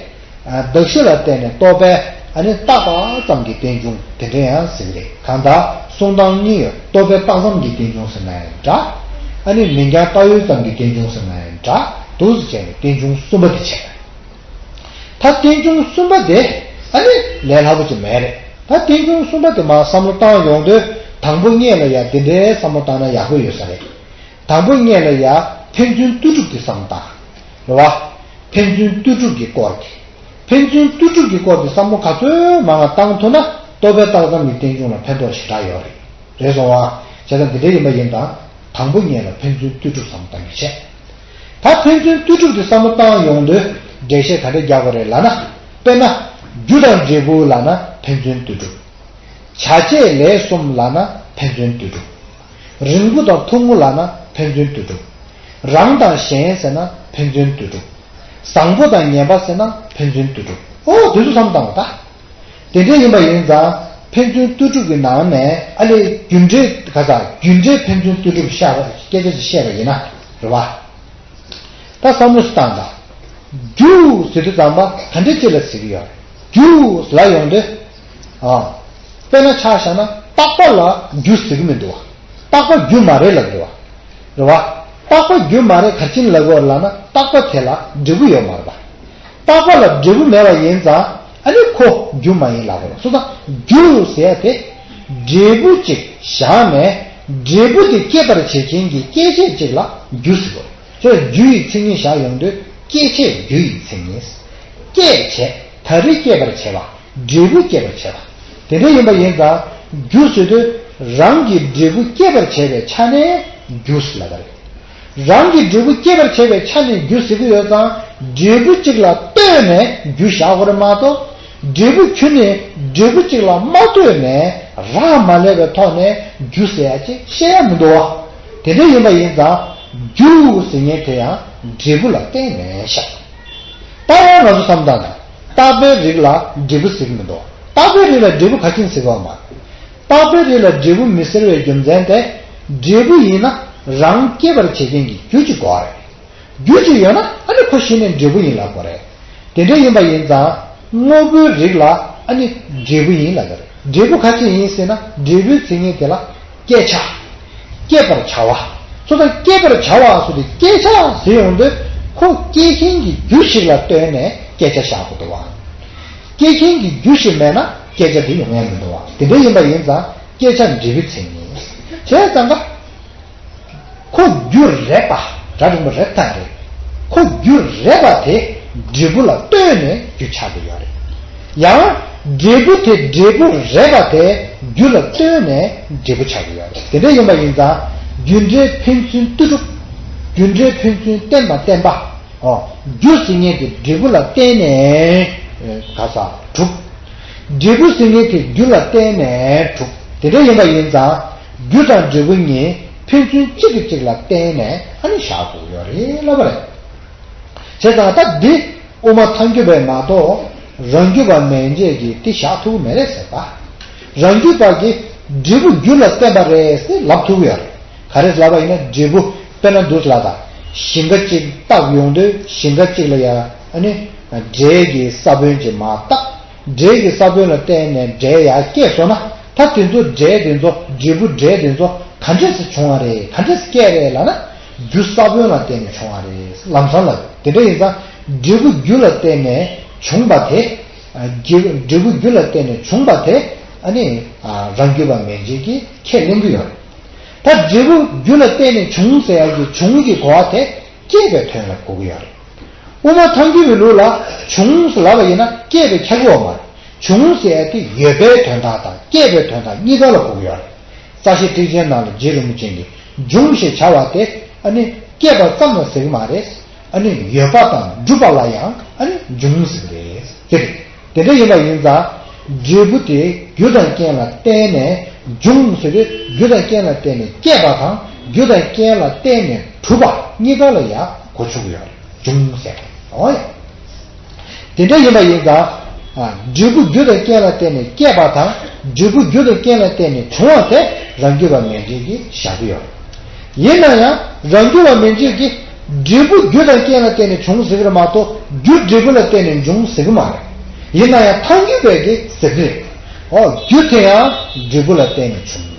གདགས་གཞི་ལ་བརྟེན་ནས་རྟོག་པས་ཨ་ནི་བཏགས་པ་ཙམ་གྱི་རྟེན་འབྱུང་དེ་འདྲ་ཡང་ཟེར་གྱི་རེད། གང་ལྟར་གསུང་སྟངས་གཉིས་ཡོད། རྟོག་པས་བཏགས་ཙམ་གྱི་རྟེན་འབྱུང་ཟེར་ན་ཡང་འདྲ། ཨ་ནི་མིང་རྐྱང་བཏགས་ཡོད་ཙམ་གྱི་རྟེན་འབྱུང་ཟེར་ན་ཡང་འདྲ། འདུག་སེ་བྱས་ནས་རྟེན་འབྱུང་གསུམ་པ་དེ་བྱས། ད་རྟེན་འབྱུང་གསུམ་པ་དེ་ཨ་ནི་ལས་སླ་པོ་ཅིག་མེད་རེད། ད་རྟེན་འབྱུང་གསུམ་པ་དེ་མར་བསམ་བློ་བཏང་ཡོང་དུས་དང་པོ་ཉིད་ལ་ཡང་དེ་འདྲའི་བསམ་བློ་བཏང་ན་ཡག་པོ་ཡོད་ས་རེད། དང་པོ་ཉིད་ལ་ཡ་ཕན་ཚུན་ལྟོས་གྲུབ་ཀྱི་བསམ་བློ་བཏང་། རེད་བ། ཕན་ཚུན་ལྟོས་གྲུབ་ཀྱི་སྐོར་གྱི། ཕན་ཚུན་ལྟོས་གྲུབ་ཀྱི་སྐོར་གྱི་བསམ་བློ་ག་ཚོད་མང་བ་བཏང་ཐུབ་ན་རྟོག་པས་བཏགས་ཙམ་གྱི་རྟེན་འབྱུང་ལ་ཕན་ཐོགས་ཞེ་དྲག་ཡོད་རེད། རེད་སོང་བ། བྱས་ཙང་འདི་འདྲ་ཡིན་པ་ཡིན་ཙང་དང་པོ་ཉིད་ལ་ཕན་ཚུན་ལྟོས་གྲུབ་བསམ་བློ་བཏང་གི་བྱས། ད་ཕན་ཚུན་ལྟོས་གྲུབ་ཀྱི་བསམ་བློ་བཏང་ཡོང་དུས་འགྲེལ་བཤད་ག་འདྲ་རྒྱག་དགོས་རེད་ལབ་ན། དཔེར་ན། རྒྱུ་དང་འབྲས་བུ་ལབ་ན་ཕན་ཚུན་ལྟོས་གྲུབ། བྱ་བྱེད་ལས་གསུམ་ལབ་ན་ཕན་ཚུན་ལྟོས་གྲུབ། རིང་པོ་དང་ཐུང་ངུ་ལབ་ན་ཕན་ཚུན་ལྟོས་གྲུབ། རང་དང་གཞན་ཟེར་ན་ཕན་ཚུན་ལྟོས་གྲུབ། བཟང་པོ་དང་ངན་པ་ཟེར་ན་ཕན་ཚུན་ལྟོས་གྲུབ། ཨོ་དེ་ཚོ་བསམ་བཏང་བ་ད། དེ་འདྲ་ཡིན་པ་ཡིན་ཙང་ཕན་ཚུན་ལྟོས་གྲུབ་ཀྱི་ནང་ནས་ཨ་ལས་རྒྱུ་འབྲས་ག་ས་རྒྱུ་འབྲས་ཕན་ཚུན་ལྟོས་གྲུབ་བཤད་པ་སྐད་ཆ་ཅིག་བཤད་པ་ཡིན་ན་རེད་བ། ད་བསམ་བློ་ཞིག་བཏང་དང་། རྒྱུ་ཟེར་དུས་ཙམ་པ་ག་འདྲ་ཅིག་ལ་ཟེར་གི་ཡོད་རེད། རྒྱུ་ལ་ཡོང་དུས། ཨ། དཔེར་ན་ཆ་བཞག་ན་རྟག་པ་ལ་རྒྱུ་ཟེར་གི་མི་འདུག་བ། རྟག་པ་རྒྱུ་མ་རེད་ལབ་འདུག་བ། རེད་བ། རྟག་པ་རྒྱུ་མ་རེད་ག་ཅི་ལབ་དགོས་ལབ་ན་རྟག་པ་དེ་ལ་འབྲས་བུ་ཡོད་མ་རེད་པ། རྟག་པ་ལ་འབྲས་བུ་མེད་པ་ཡིན་ཙང་ཨ་ནི་ཁོ་རྒྱུ་མ་ཡིན་ལབ་དགོས་རེད། སོ་ཙང་རྒྱུ་ཟེར་ཡ་དེ། འབྲས་བུ་གཅིག་བཞག་ནས་འབྲས་བུ་དེ་སྐྱེད་པར་བྱེད་མཁན་གྱི་སྐྱེད་བྱེད་གཅིག་ལ་རྒྱུ་ཟེར་དགོས་རེད། ཁྱོད་རྒྱུ་ཡི་མཚན་ཉིད་བཞག་ཡོང་དུས་སྐྱེད་བྱེད་རྒྱུ་ཡི་མཚན་ཉིད། སྐྱེད་བྱེད་ད་རེས་སྐྱེད་པར་བྱེད་པ། འབྲས་བུ་སྐྱེད་པར་བྱེད་པ། དེ་འདྲ་ཡིན་པ་ཡིན་ཙང་རྒྱུ་ཟེར་དུས་རང་གི་འབྲས་བུ་སྐྱེད་པར་བྱེད་པའི་ཆ་ནས་རྒྱུ་ཟེར་ལབ་པ་རེད། རང་གི་འབྲས་བུ་སྐྱེད་པར་བྱེད་པའི་ཆ་ནས་རྒྱུ་ཟེར་གྱི་ཡོད་ཙང་འབྲས་བུ་གཅིག་ལ་ལྟོས་ནས་རྒྱུ་བཞག་དགོས་རེད་མ་གཏོགས། འབྲས་བུ་ཁྱོན་ནས་འབྲས་བུ་གཅིག་ལ་མ་ལྟོས་ནས་རག་མ་ལས་པའི་ཐོག་ནས་རྒྱུ་ཟེར་ཡ་ཅིག་བཤད་ཡ་མི་འདུག་བ། དེ་འདྲ་ཡིན་པ་ཡིན་ཙང་རྒྱུ་ཟེར་མཁན་དེ་ཡང་འབྲས་བུ་ལ་བརྟེན་ནས་བཞག་ད་ཡང་ང་ཚོ་བསམ་བཏང་ན་རྟག་པའི་རིགས་ལ་འབྲས་བུ་ཟེར་གྱི་མི་འདུག་རྟག་པའི་རིགས་ལ་འབྲས་བུ་ག་ཅིག་ཟེར་གྱི་ཡོད་མ་རེད། རྟག་པའི་རིགས་ལ་འབྲས་བུ་མི་ཟེར་བའི་རྒྱུ་མཚན་དེ། འབྲས་བུ་ཡིན་ན་རང་སྐྱེད་པར་བྱེད་མཁན་གྱི་རྒྱུ་གཅིག་དགོས་རེད། རྒྱུ་གཅིག་ཡོད་ན་ཨ་ནི་ཁོ་གཞི་ནས་འབྲས་བུ་ཡིན་ལབ་དགོས་རེད། དེ་འདྲ་ཡིན་པ་ཡིན་ཙང་དངོས་པོའི་རིགས་ལ་ཨ་ནི་འབྲས་བུ་ཡིན་ལབ་དགོས་རེད། འབྲས་བུ་ག་ཅིག་ཡིན་ཟེར་ན་འབྲས་བུའི་མཚན་ཉིད་དེ་ལ་སྐྱེད་བྱ། སྐྱེད་པར་བྱ་བ། སོ་ད་སྐྱེད་པར་བྱ་བ་སོ་དེ་སྐྱེད་བྱ་ཟེར་ཡོང་དུས་ཁོ་སྐྱེད་མཁན་གྱི་རྒྱུ་ཞིག་ལ་ལྟོས་ནས་སྐྱེད་བྱ་བཞག་དགོས་འདུག་བ། སྐྱེད་མཁན་གྱི་རྒྱུ་ཞིག་མེད་ན་སྐྱེད་བྱ་དེ་ཡོང་ཡ་མི་འདུག་བ། དེ་འདྲ་ཡིན་པ་ཡིན་ཙང་སྐྱེད་བྱ་འབྲས་བུའི་མཚན་ཉིད། བྱས་ཙང་ཀ་ཁོ་རྒྱུ་རེད་པ། སྒྲ་འབྲིང་པོ་རེད་ད་རེད། ཁོ་རྒྱུ་རེད་པ་དེ་འབྲས་བུ་ལ་ལྟོས་ནས་རྒྱུ་ཆགས་ཀྱི་ཡོད་རེད། ཡང་འབྲས་བུ་དེ་འབྲས་བུ་རེད་པ་དེ་རྒྱུ་ལ་ལྟོས་ནས་འབྲས་བུ་ཆགས་ཀྱི་ཡོད་རེད། དེ་འདྲ་ཡིན་པ་ཡིན་ཙང་རྒྱུ་འབྲས་ཕན་ཚུན་ལྟོས་གྲུབ། རྒྱུ་འབྲས་ཕན་ཚུན་བརྟེན་པ་བརྟེན་པ། ཨོ། རྒྱུ་ཟེར་མཁན་དེ་འབྲས་བུ་ལ་བརྟེན་ནས་ག་ས་གྲུབ། འབྲས་བུ་ཟེར་མཁན་དེ་རྒྱུ་ལ་བརྟེན་ནས་གྲུབ། དེ་འདྲ་ཡིན་པ་ཡིན་ཙང་རྒྱུ་དང་འབྲས་བུ་གཉིས་ཕན་ཚུན་གཅིག་གིས་གཅིག་ལ་བརྟེན་ནས་ཨ་ནི་བཞག་དགོས་ཡོད་རེད་ལབ་པ་རེད། བྱས་ཙང་ད་འདི་དབུ་མ་ཐལ་འགྱུར་བས་མ་གཏོགས་རང་རྒྱུད་པ་མན་ཆད་ཀྱིས་དེ་བཞག་ཐུབ་ཀྱི་མེད་རེད་ཟེར་བ། རང་རྒྱུད་པ་གིས་འབྲས་བུ་རྒྱུ་ལ་བརྟེན་པ་རེད་ཟེར་ལབ་ཐུབ་ཀྱི་ཡོད་རེད། ག་རེ་ལབ་པ་ཡིན་ན་འབྲས་བུ་དཔེར་ན་འདུག་ལ་ད་ཞིང་ཁ་གཅིག་བཏབ་ཡོང་དུས་ཞིང་ཁ་གཅིག་ལ་ཡ་ཨ་ནི་འབྲས་ཀྱི་ས་བོན་གཅིག་མར་བཏབ། འབྲས་ཀྱི་ས་བོན་ལ་བརྟེན་ནས་འབྲས་ཡར་སྐྱེས་སོང་ན་ད་དེ་ཚོ་འབྲས་དེ་ཚོ་འབྲས་བུ་འབྲས་དེ་ཚོ་ག་འདྲས་སེ་བྱུང་བ་རེད། ག་འདྲས་སེ་སྐྱེས་རེད་ལབ་ན་རྒྱུ་ས་བོན་ལ་བརྟེན་ནས་བྱུང་བ་རེད། ལམ་སང་ལ་དེ་འདྲ་ཡིན་ཙང་འབྲས་བུ་རྒྱུ་ལ་བརྟེན་ནས་བྱུང་བ་དེ། རྒྱུ་འབྲས་བུ་རྒྱུ་ལ་བརྟེན་ནས་བྱུང་བ་དེ་ཨ་ནི་རང་རྒྱུད་པ་མན་ཆད་ཀྱིས་ཁས་ལེན་གྱི་ཡོད་རེད། ད་འབྲས་བུ་རྒྱུ་ལ་བརྟེན་ནས་བྱུང་ཟེར་ཡག་གི་བྱུང་གི་གོ་བ་དེ་སྐྱེས་པའི་དོན་ལ་གོ་གི་ཡོད་རེད། དབུ་མ་ཐལ་འགྱུར་བའི་ལུགས་ལ་བྱུང་ཟེར་ལབ་པ་ཡིན་ན་སྐྱེས་པའི་ཁྱད་ཀྱི་འོག་མ་རེད། བྱུང་ཟེར་ཡག་དེ་ཡོད་པའི་དོན་དག་དང་སྐྱེས་པའི་དོན་དག་གཉིས་ཀ་ལ་གོ་གི་ཡོད་རེད། རྩ་ཤེ་ཊཱིཀ་ཆེན་ནང་ལ་རྗེ་རིན་པོ་ཆེ་གིས་འབྱུང་ཞེས་བྱ་བ་དེ་ཨ་ནི་སྐྱེས་པ་ཙམ་ལ་ཟེར་གི་མ་རེད། ཨ་ནི་ཡོད་པ་དང་གྲུབ་པ་ལ་ཡང་ཨ་ནི་འབྱུང་ཟེར་གི་རེད། དེ་རེད། དེ་འདྲ་ཡིན་པ་ཡིན་ཙང་འབྲས་བུ་དེ་རྒྱུ་དང་རྐྱེན་ལ་བརྟེན་ནས་འབྱུང་ཟེར་དུས་རྒྱུ་དང་རྐྱེན་ལ་བརྟེན་ནས་སྐྱེས་པ་དང་རྒྱུ་དང་རྐྱེན་ལ་བརྟེན་ནས་གྲུབ་པ་གཉིས་ཀ་ལ་ཡང་གོ་ཆོག་གི་ཡོད་རེད། འབྱུང་ཟེར་འོ་ཡ། དེ་འདྲ་ཡིན་པ་ཡིན་ཙང་། འབྲས་བུ་རྒྱུ་དང་རྐྱེན་ལ་བརྟེན་ནས་སྐྱེས་པ་དང་འབྲས་བུ་རྒྱུ་དང་རྐྱེན་ལ་བརྟེན་ནས་བྱུང་བ་དེ་རང་རྒྱུད་པ་མན་ཆད་ཀྱིས་བཞག་གི་ཡོད་རེད། ཡིན་ན་ཡང་རང་རྒྱུད་པ་མན་ཆད་ཀྱིས་འབྲས་བུ་རྒྱུ་དང་རྐྱེན་ལ་བརྟེན་ནས་བྱུང་ཟེར་གྱི་རེད་མ་གཏོགས་རྒྱུ་འབྲས་བུ་ལ་བརྟེན་ནས་འབྱུང་ཟེར་གྱི་མ་རེད། ཡིན་ན་ཡང་ཐལ་འགྱུར་བས་ཀྱིས་ཟེར་གྱི་རེད། ཨོ་རྒྱུ་དེ་ཡང་འབྲས་བུ་ལ་བརྟེན་ནས་བྱུང་།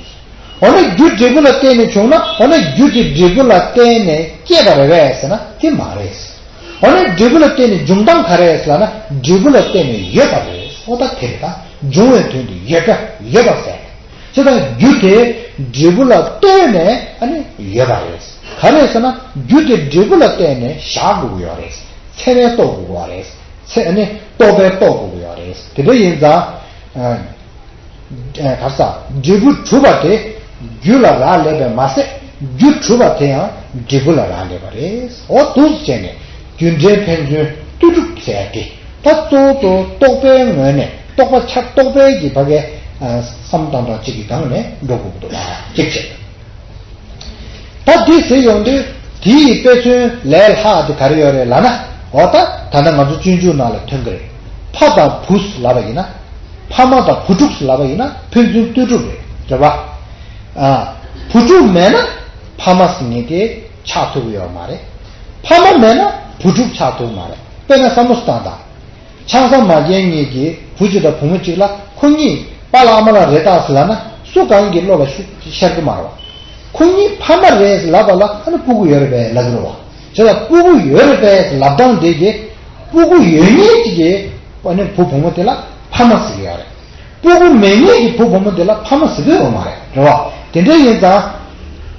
འོ་ན་རྒྱུ་འབྲས་བུ་ལ་བརྟེན་ནས་བྱུང་ན་འོ་ན་རྒྱུ་དེ་འབྲས་བུ་ལ་བརྟེན་ནས་སྐྱེས་པ་རེད་པས་ཟེར་ན་དེ་མ་རེད། འོ་ན་འབྲས་བུ་ལ་བརྟེན་ནས་འབྱུང་སྟངས་ག་རེ་རེད་ཟེར་ལབ་ན་འབྲས་བུ་ལ་བརྟེན་ནས་ཡོད་པ་རེད། ཨོ་ད་དེ་རེད་ད། འབྱུང་བའི་དོན་དུ་ཡོད་པ་ཡོད་པ་ཟེར། བྱས་ཙང་རྒྱུ་དེ་འབྲས་བུ་ལ་ལྟོས་ནས་ཨ་ནི་ཡོད་པ་རེད། ག་རེ་ཟེར་ན་རྒྱུ་དེ་འབྲས་བུ་ལ་བརྟེན་ནས་བཞག་དགོས་ཀྱི་ཡོད་རེད། ཚད་མས་རྟོགས་དགོས་ཀྱི་ཡོད་རེད། ཚད་ནི་རྟོག་པས་རྟོགས་དགོས་ཀྱི་ཡོད་རེད། དེ་འདྲ་ཡིན་ཙང་། ཨ། ཨ། ག་རེ་ཟ། འབྲས་བུ་གྲུབ་པ་དེ་རྒྱུ་ལ་རག་ལས་པས་མ་ཟད། རྒྱུ་གྲུབ་པ་དེ་ཡང་འབྲས་བུ་ལ་རག་ལས་པ་རེད། འོ་འདུག་སེ་བྱས་ནས་རྒྱུ་འབྲས་ཕན་ཚུན་ལྟོས་གྲུབ་ཟེར་ཏེ། ད་གཙོ་བོ་གཙོ་བོ་རྟོག་པའི་ངོས་ནས་རྟོག་པ་ཆ་རྟོག་པའི་གི་ཕ་གའི་ཨ་བསམ་སྟངས་དང་གཅིག་གི་སྒང་ནས་འགྲོ་དགོས་ཀྱི་འདུག་ཨ། གཅིག་བྱས། ད་འདི་ཟེར་ཡོང་དུས་དེ་ཡི་དཔེ་མཚོན་ལས་ལྷག་དེ་ག་རེ་ཡོད་རེད་ལབ་ན། འོ་ད་ད་ལྟ་ང་ཚོ་སྤྱོད་འཇུག་ནང་ལ་ཐོན་གྱི་རེད། ཕ་དང་བུ་ལབ་པ་ཡིན་ན། ཕ་མ་དང་བུ་ཕྲུག་ལབ་པ་ཡིན་ན་ཕན་ཚུན་ལྟོས་གྲུབ་རེད། རེད་བ། ཨ། བུ་ཕྲུག་མེད་ན་ཕ་མ་ཟེར་མཁན་དེ་ཆགས་ཐུབ་ཀྱི་ཡོད་མ་རེད། ཕ་མ་མེད་ན་བུ་ཕྲུག་ཆགས་ཐུབ་མ་རེད། དཔེར་ན་བསམ་བློ་བཏང་དང་། ཆང་ས་མ་བརྒྱབ་མཁན་གྱི་བུ་གཅིག་དང་བུ་མོ་གཅིག་ལ་ཁོ་གཉིས་པཱ་ལགས་ཨ་མ་ལགས་རེད་ད་ཟེར་ལབ་ན་སུ་གང་གི་བློ་ལ་ཤར་གྱི་མ་རེད་བ། ཁོ་གཉིས་ཕ་མ་རེད་ཟེར་ལབ་པ་ལ་ཨ་ནི་སྤུ་གུ་ཡོད་རེད་པས་ལབ་ཀྱི་རེད་བ། བྱས་ཙང་སྤུ་གུ་ཡོད་རེད་པས་ལབ་སྟངས་དེ་གིས་སྤུ་གུ་ཡོད་མཁན་གཅིག་གི་ཨ་ནི་བུ་བུ་མོ་དེ་ལ་ཕ་མ་ཟེར་གྱི་ཡོད་རེད། སྤུ་གུ་མེད་མཁན་གྱི་བུ་བུ་མོ་དེ་ལ་ཕ་མ་ཟེར་གྱི་ཡོད་མ་རེད། རེད་བ། དེ་འདྲ་ཡིན་ཙང་།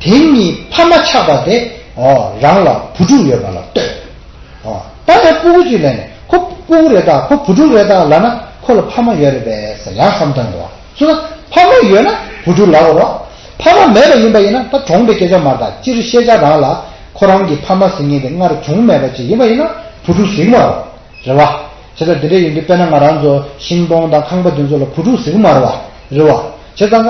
དེ་གཉིས་ཕ་མ་ཆགས་པ་དེ། ཨོ། རང་ལ་བུ་ཕྲུག་ཡོད་པ་ལ་ལྟོས། ཨོ། ད་ཡང་སྤུ་གུ་གཅིག་ལ་ནི་ཁོ་སྤུ་གུ་རེད་ད་ཁོ་བུ་ཕྲུག་རེད་ད་ལབ་ན་ཁོ་ལ་ཕ་མ་ཡོད་རེད་པས་ཟེར་ཡང་བསམ་སྟངས་འདུག་བ། སོ་ན་ཕ་མ་ཡོད་ན་བུ་ཕྲུག་ལབ་དགོས་རེད་བ། ཕ་མ་མེད་པ་ཡིན་པ་ཡིན་ན་ད་གྲོངས་པའི་སྐད་ཆ་མ་རེད་ད། སྤྱིར་ཤེས་བྱ་རང་ལ་ཁོ་རང་གི་ཕ་མ་ཟེར་མཁན་དེ་སྔར་བྱུང་མེད་པ་ཅིག་ཡིན་པ་ཡིན་ན་བུ་ཕྲུག་ཟེར་གྱི་མ་རེད། རེད་བ། བྱས་ཙང་དེ་འདྲ་ཡིན་དུས་དཔེར་ན་ང་རང་ཚོ་ཤིང་སྡོང་དང་ཁང་པ་དེ་ཚོ་ལ་བུ་ཕྲུག་ཟེར་གྱི་མ་རེད་བ། རེད་བ། བྱས་ཙང་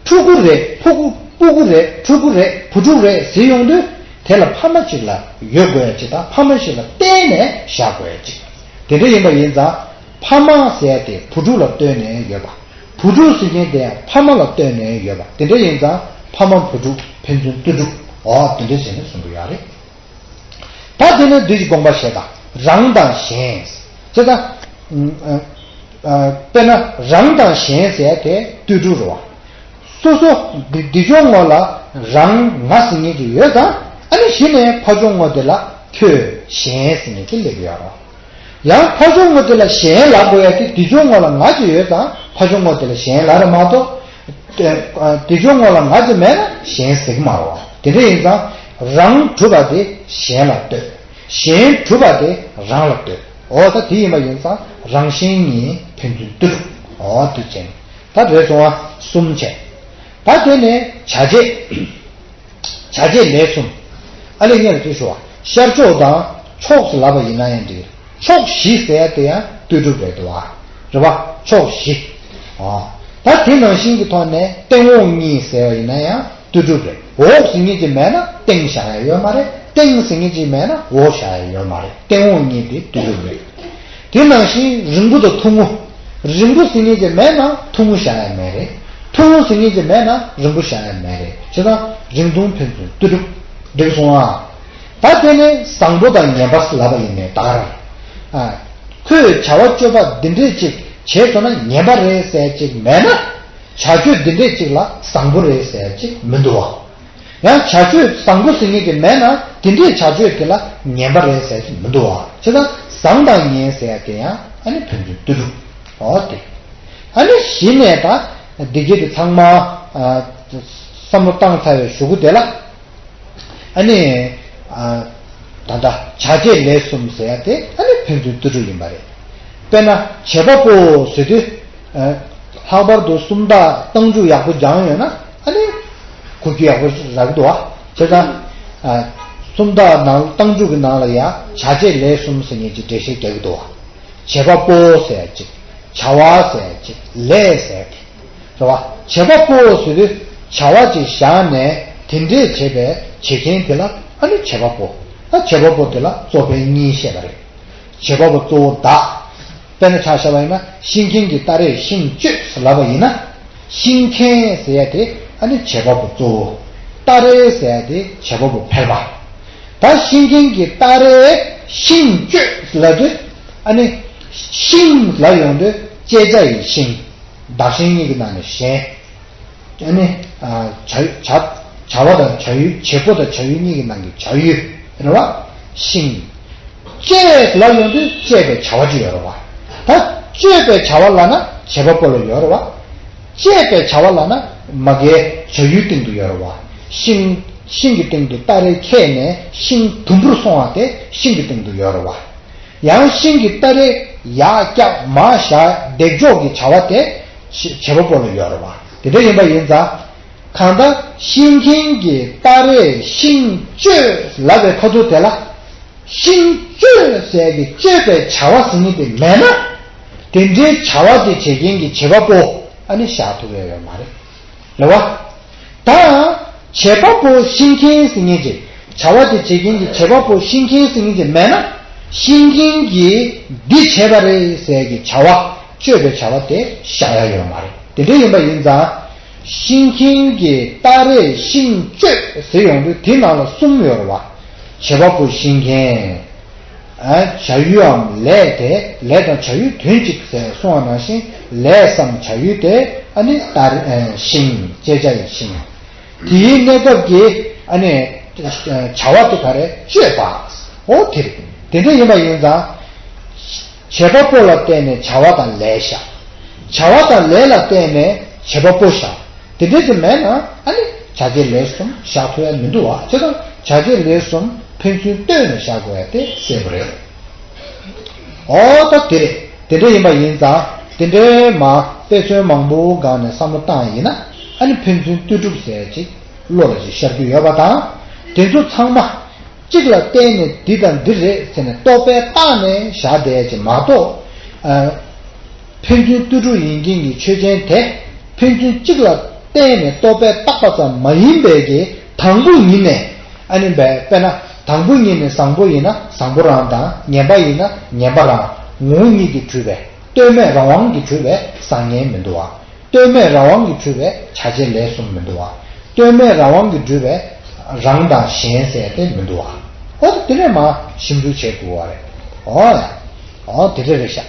ཕྲུ་གུ་རེད། ཕྲུ་གུ། སྤུ་གུ་རེད། ཕྲུ་གུ་རེད། བུ་ཕྲུག་རེད་ཟེར་ཡོང་དུས་དེ་ལ་ཕ་མ་གཅིག་ལ་ཡོད་དགོས་ཡ་གཅིག་དང་ཕ་མ་གཅིག་ལ་བརྟེན་ནས་བཞག་དགོས་ཡ་གཅིག་དེ་འདྲ་ཡིན་པ་ཡིན་ཙང་ཕ་མ་ཟེར་ཡ་དེ་བུ་ཕྲུག་ལ་ལྟོས་ནས་ཡོད་པ། བུ་ཕྲུག་ཟེར་མཁན་དེ་ཕ་མ་ལ་ལྟོས་ནས་ཡོད་པ། དེ་འདྲ་ཡིན་ཙང་ཕ་མ་བུ་ཕྲུག་ཕན་ཚུན་ལྟོས་གྲུབ། འོ་དེ་འདྲ་བྱས་ནས་གསུང་གི་ཡོད་རེད། ད་དེ་ནས་བདུད་ཀྱི་དགོངས་པ་བཞེས་དང་རང་དང་གཞན། བྱས་ཙང་། ཨ། ཨ། དཔེར་ན་རང་དང་གཞན་ཟེར་དེ་ལྟོས་གྲུབ་རེད་བ། སོ་སོ་འདི་འདི་ཕྱོགས་ངོས་ལ་རང་ང་ཟེར་མཁན་ཅིག་ཡོད་ཙང་ཨ་ནི་གཞི་ནས་ཕར་ཕྱོགས་ངོས་དེ་ལ་ཁྱོད་གཞན་ཟེར་མཁན་ཅིག་སླེབས་ཡོད་རེད་བ། ཡང་ཕར་ཕྱོགས་ངོས་དེ་ལ་གཞན་ལབ་དགོས་ཡ་དེ་འདི་ཕྱོགས་ངོས་ལ་ང་ཅིག་ཡོད་ཙང་ཕར་ཕྱོགས་ངོས་དེ་ལ་གཞན་ལབ་རེད་མ་གཏོགས། དེ་ཕྱོགས་ངོས་ལ་ང་ཅིག་མེད་ན་གཞན་ཟེར་གྱི་མ་རེད་བ། དེ་འདྲ་ཡིན་ཙང་རང་གྲུབ་པ་དེ་གཞན་ལ་ལྟོས། གཞན་གྲུབ་པ་དེ་རང་ལ་ལྟོས། འོ་ད་དེ་ཡིན་པ་ཡིན་ཙང་རང་གཞན་གཉིས་ཕན་ཚུན་ལྟོས་གྲུབ། འོ་དེ་བྱས་ནས་ད་རེས་སོང་བ་གསུམ་བྱས། ད་དེ་ནས་བྱ་བྱེད། བྱ་བྱེད་ལས་གསུམ། ཨ་ལས་ངས་ལ་དེ་ཞུ་བ། ཤར་ཕྱོགས་དང་ཕྱོགས་སུ་ལབ་པ་ཡིན་ན་ཡང་འགྲིག་ཕྱོགས་བཞི་ཟེར་ཡ་དེ་ཡང་ལྟོས་གྲུབ་རེད་འདུག་བ། རེད་བ། ཕྱོགས་བཞི། ཨ། ད་དེ་ནང་བཞིན་གྱི་ཐོག་ནས་སྟེང་འོག་གཉིས་ཟེར་བ་ཡིན་ན་ཡང་ལྟོས་གྲུབ་རེད། འོག་ཟེར་མཁན་ཅིག་མེད་ན་སྟེང་བཞག་ཡ་ཡོད་མ་རེད། སྟེང་ཟེར་མཁན་ཅིག་མེད་ན་འོག་བཞག་ཡ་ཡོད་མ་རེད། སྟེང་འོག་གཉིས་དེ་ལྟོས་གྲུབ་རེད། དེ་ནང་བཞིན་རིང་པོ་དང་ཐུང་ངུ། རིང་པོ་ཟེར་མཁན་ཅིག་མེད་ན་ཐུང་ངུ་བཞག་ཡ་མེད་རེད། ཐུང་ངུ་ཟེར་མཁན་ཅིག་མེད་ན་རིང་པོ་བཞག་ཡ་མེད་རེད། བྱས་ཙང་རིང་ཐུང་ཕན་ཚུན་ལྟོས་གྲུབ། འགྲིག་སོང་ཨ། ད་དེ་ནས་བཟང་པོ་དང་ངན་པ་ལབ་པ་ཡིན་ནའི་ད་ག་རང་། ཨ། ཁོས་བྱ་བ་སྤྱོད་པ་འདི་འདྲས་ཅིག་བྱས་སོང་ན་ངན་པ་རེད་ཟེར་ཅིག་མེད་ན། བྱ་སྤྱོད་འདི་འདྲས་ཅིག་ལ་བཟང་པོ་རེད་ཟེར་ཅིག་མི་འདུག་བ། ཡང་བྱ་སྤྱོད་བཟང་པོ་ཟེར་མཁན་ཅིག་མེད་ན་དེ་འདྲས་བྱ་སྤྱོད་དེ་ལ་ངན་པ་རེད་ཟེར་ཅིག་མི་འདུག་བ། བྱས་ཙང་བཟང་དང་ངན་ཟེར་ཡ་དེ་ཡང་ཨ་ནི་ཕན་ཚུན་ལྟོས་གྲུབ། འོ་དེ། ཨ་ནི་གཞི་ནས་ད་འདི་གྱད་དེ་ཚང་མ་ཨ་བསམ་བློ་བཏང་ཚར་བའི་གཞུག་གུ་དེ་ལ། ཨ་ནི། ཨ། ད་ལྟ་བྱ་བྱེད་ལས་གསུམ་ཟེར་ཡ་དེ་ཨ་ནི་ཕན་ཚུན་ལྟོས་གྲུབ་ཡིན་པ་རེད། དཔེར་ན་བྱེད་པ་པོ་ཟེར་དུས། ཨ། ལྷག་པར་དུ་སུམ་རྟགས་རྟགས་འཇུག་ཡག་པོ་སྦྱངས་ཡོད་ན་ཨ་ནི། གོ་རྒྱུ་ཡག་པོ་རག་གི་འདུག་བ། བྱས་ཙང་། ཨ། སུམ་རྟགས་ནང་རྟགས་འཇུག་གི་ནང་ལ་ཡང་བྱ་བྱེད་ལས་གསུམ་ཟེར་མཁན་གྱི་འགྲེལ་བཤད་རྒྱག་གི་འདུག་བ། བྱེད་པ་པོ་ཟེར་ཡ་གཅིག་བྱ་བ་ཟེར་ཡ་གཅིག་ལས་ཟེར་ཡ་གཅིག་རེད་བ། བྱེད་པ་པོ་ཟེར་དུས་བྱ་བ་ཅིག་བཞག་ནས་དེ་འདྲས་བྱེད་པའི་བྱེད་མཁན་དེ་ལ་ཨ་ནི་བྱེད་པ་པོ། ད་བྱེད་པ་པོ་དེ་ལ་གཙོ་ཕལ་གཉིས་བཤད་པ་རེད། བྱེད་པ་པོ་གཙོ་བོ་བདག་དཔེར་ན་ཆ་བཞག་པ་ཡིན་ན་ཤིང་མཁན་གྱི་སྟ་རེས་ཤིང་གཅོད་ཟེར་ལབ་པ་ཡིན་ན། ཤིང་མཁན་ཟེར་ཡ་དེ་ཨ་ནི་བྱེད་པ་པོ་གཙོ་བོ། སྟ་རེ་ཟེར་ཡ་དེ་བྱེད་པ་པོ་ཕལ་པ། ད་ཤིང་མཁན་གྱི་སྟ་རེས་ཤིང་གཅོད་ལབ་དུས་ཨ་ནི་ཤིང་ལབ་ཡོང་དུས་གཅད་བྱ་ཡི་ཤིང་། བདག་ཤིང་གཉིས་ཀྱི་ནང་ནས་གཞན། ཨ་ནི། བྱ་བྱ་བྱ་བ་དང་བྱ་ཡུལ་བྱེད་པོ་དང་བྱ་ཡུལ་གཉིས་ཀྱི་ནང་གི་བྱ་ཡུལ་རེད་བ། ཤིང་། གཅད་ལབ་ཡོང་དུས་གཅད་པའི་བྱ་བ་ཅིག་ཡོད་རེད་བ། ད་གཅོད་པའི་བྱ་བ་ལབ་ན་བྱེད་པ་པོ་ལ་ཡོད་རེད་བ། གཅད་པའི་བྱ་བ་ལབ་ན་མ་གའི་བྱ་ཡུལ་སྟེང་དུ་ཡོད་རེད་བ། ཤིང་ ཤིང་གི་སྟེང་དུ་སྟ་རེ་འཁྱེར་ནས་ཤིང་དུམ་བུར་སོང་བ་དེ་ཤིང་གི་སྟེང་དུ་ཡོད་རེད་བ། ཡང་ཤིང་གི་སྟ་རེ་ཡར་བཀྱག་མར་བཞག་འདེགས་འཇོག་གི་བྱ་བ་དེ་བྱེད་པ་པོ་ལ་ཡོད་རེད་བ། དེ་འདྲ་ཡིན་པ་ཡིན་ཙང་། གང་ལྟར་ཤིང་མཁན་གྱི་སྟ་རེས་ཤིང་གཅོད་ལབ་པའི་ཁ་ཐུག་དེ་ལ། ཤིང་གཅོད་ཟེར་གྱི་གཅོད་པའི་བྱ་བ་ཟེར་མཁན་དེ་མེད་ན། དེ་འདྲའི་བྱ་བ་དེ་བྱེད་མཁན་གྱི་བྱེད་པ་པོ་ཨ་ནི་བཞག་ཐུབ་ཡ་ཡོད་མ་རེད། རེད་བ། ད། བྱེད་པ་པོ་ཤིང་མཁན་ཟེར་མཁན་གྱི་བྱ་བ་དེ་བྱེད་མཁན་གྱི་བྱེད་པ་པོ་ཤིང་མཁན་ཟེར་མཁན་གྱི་མེད་ན། ཤིང་མཁན་གྱིས་འདི་བྱས་པ་རེད་ཟེར་གྱི་བྱ་བ་གཅོད་པའི་བྱ་བ་དེ་བཞག་ཡ་ཡོད་མ་རེད། དེ་འདྲ་ཡིན་པ་ཡིན་ཙང་། ཤིང་མཁན་གྱི་སྟ་རེས་ཤིང་གཅོད་ཟེར་ཡོང་དུས་དེ་ནང་ལ་གསུམ་ཡོད་རེད་བ། བྱེད་པ་པོ་ཤིང་མཁན། ཨ། བྱ་ཡུལ་འམ་ལས་དེ་ལས་དང་བྱ་ཡུལ་དོན་གཅིག་ཟེར་གསུངས་པ་ནང་བཞིན་ལས་སམ་བྱ་ཡུལ་དེ་ཨ་ནི་སྟ་རེ། ཨ། ཤིང་། བཅད་བྱ་ཡི་ཤིང་། དེའི་གནས་སྐབས་ཀྱི་ཨ་ནི་བྱ་བ་དེ་ག་རེ་གཅོད་པ། འོ་དེ་རེད། དེ་འདྲ་ཡིན་པ་ཡིན་ཙང་། བྱེད་པ་པོ་ལ་བརྟེན་ནས་བྱ་བ་དང་ལས་བཞག་བྱ་བ་དང་ལས་ལ་བརྟེན་ནས་བྱེད་པ་པོ་བཞག་དེ་འདྲ་ཅིག་མེད་ན་ཨ་ནི་བྱ་བྱེད་ལས་གསུམ་བཞག་ཐུབ་ཡ་མི་འདུག་བ། བྱས་ཙང་བྱ་བྱེད་ལས་གསུམ་ཕན་ཚུན་བསྟུན་ནས་བཞག་དགོས་ཡ་དེ་གསལ་པོ་རེད། འོ་ད་དེ་རེད། དེ་འདྲ་ཡིན་པ་ཡིན་ཙང་དེ་འདྲའི་མ་དཔེ་མཚོན་མང་པོ་སྒང་ནས་བསམ་བློ་བཏང་ཡིན་ན་ཨ་ནི་ཕན་ཚུན་ལྟོས་གྲུབ་ཟེར་ཡ་ཅིག་བློ་ལ་ཅིག་ཤར་རྒྱུ་ཡོད་པ་དང་། དེ་ཚོ་ཚང་མ་གཅིག་ལ་བརྟེན་ནས་འདི་དང་འདི་རེད་ཟེར་ནས་རྟོག་པས་བཏགས་ནས་བཞག་བསྡད་ཡ་ཅིག་མ་གཏོགས། ཨ། ཕན་ཚུན་ལྟོས་གྲུབ་ཡིན་མཁན་གྱི་ཆོས་ཅན་དེ་ཕན་ཚུན་གཅིག་ལ་བརྟེན་ནས་རྟོག་པས་བཏགས་པ་ཙམ་མ་ཡིན་པའི་གི་དང་པོ་ཉིད་ནས་ཨ་ནི་བས་དཔེར་ན་དང་པོ་ཉིད་ནས་བཟང་པོ་ཡིན་ན་བཟང་པོ་རང་དང་ངན་པ་ཡིན་ན་ངན་པ་རང་ངོ་བོ་ཉིད་ཀྱིས་གྲུབ་པའི་ལྟོས་མེད་རང་དབང་གིས་གྲུབ་པའི་བཟང་ངན་མི་འདུག་བ། ལྟོས་མེད་རང་དབང་གིས་གྲུབ་པའི་བྱ་བྱེད་ལས་གསུམ་མི་འདུག་བ། ལྟོས་མེད་རང་དབང་གིས་གྲུབ་པའི་རང་དང་གཞན་ཟེར་ཏེ་མི་འདུག་བ། འོ་ད་དེ་ནས་མ་ཞིབ་འཇུག་བྱེད་དགོས་བ་རེད། འོ་ཡ། འོ་དེ་འདྲ་རེད་ཤག་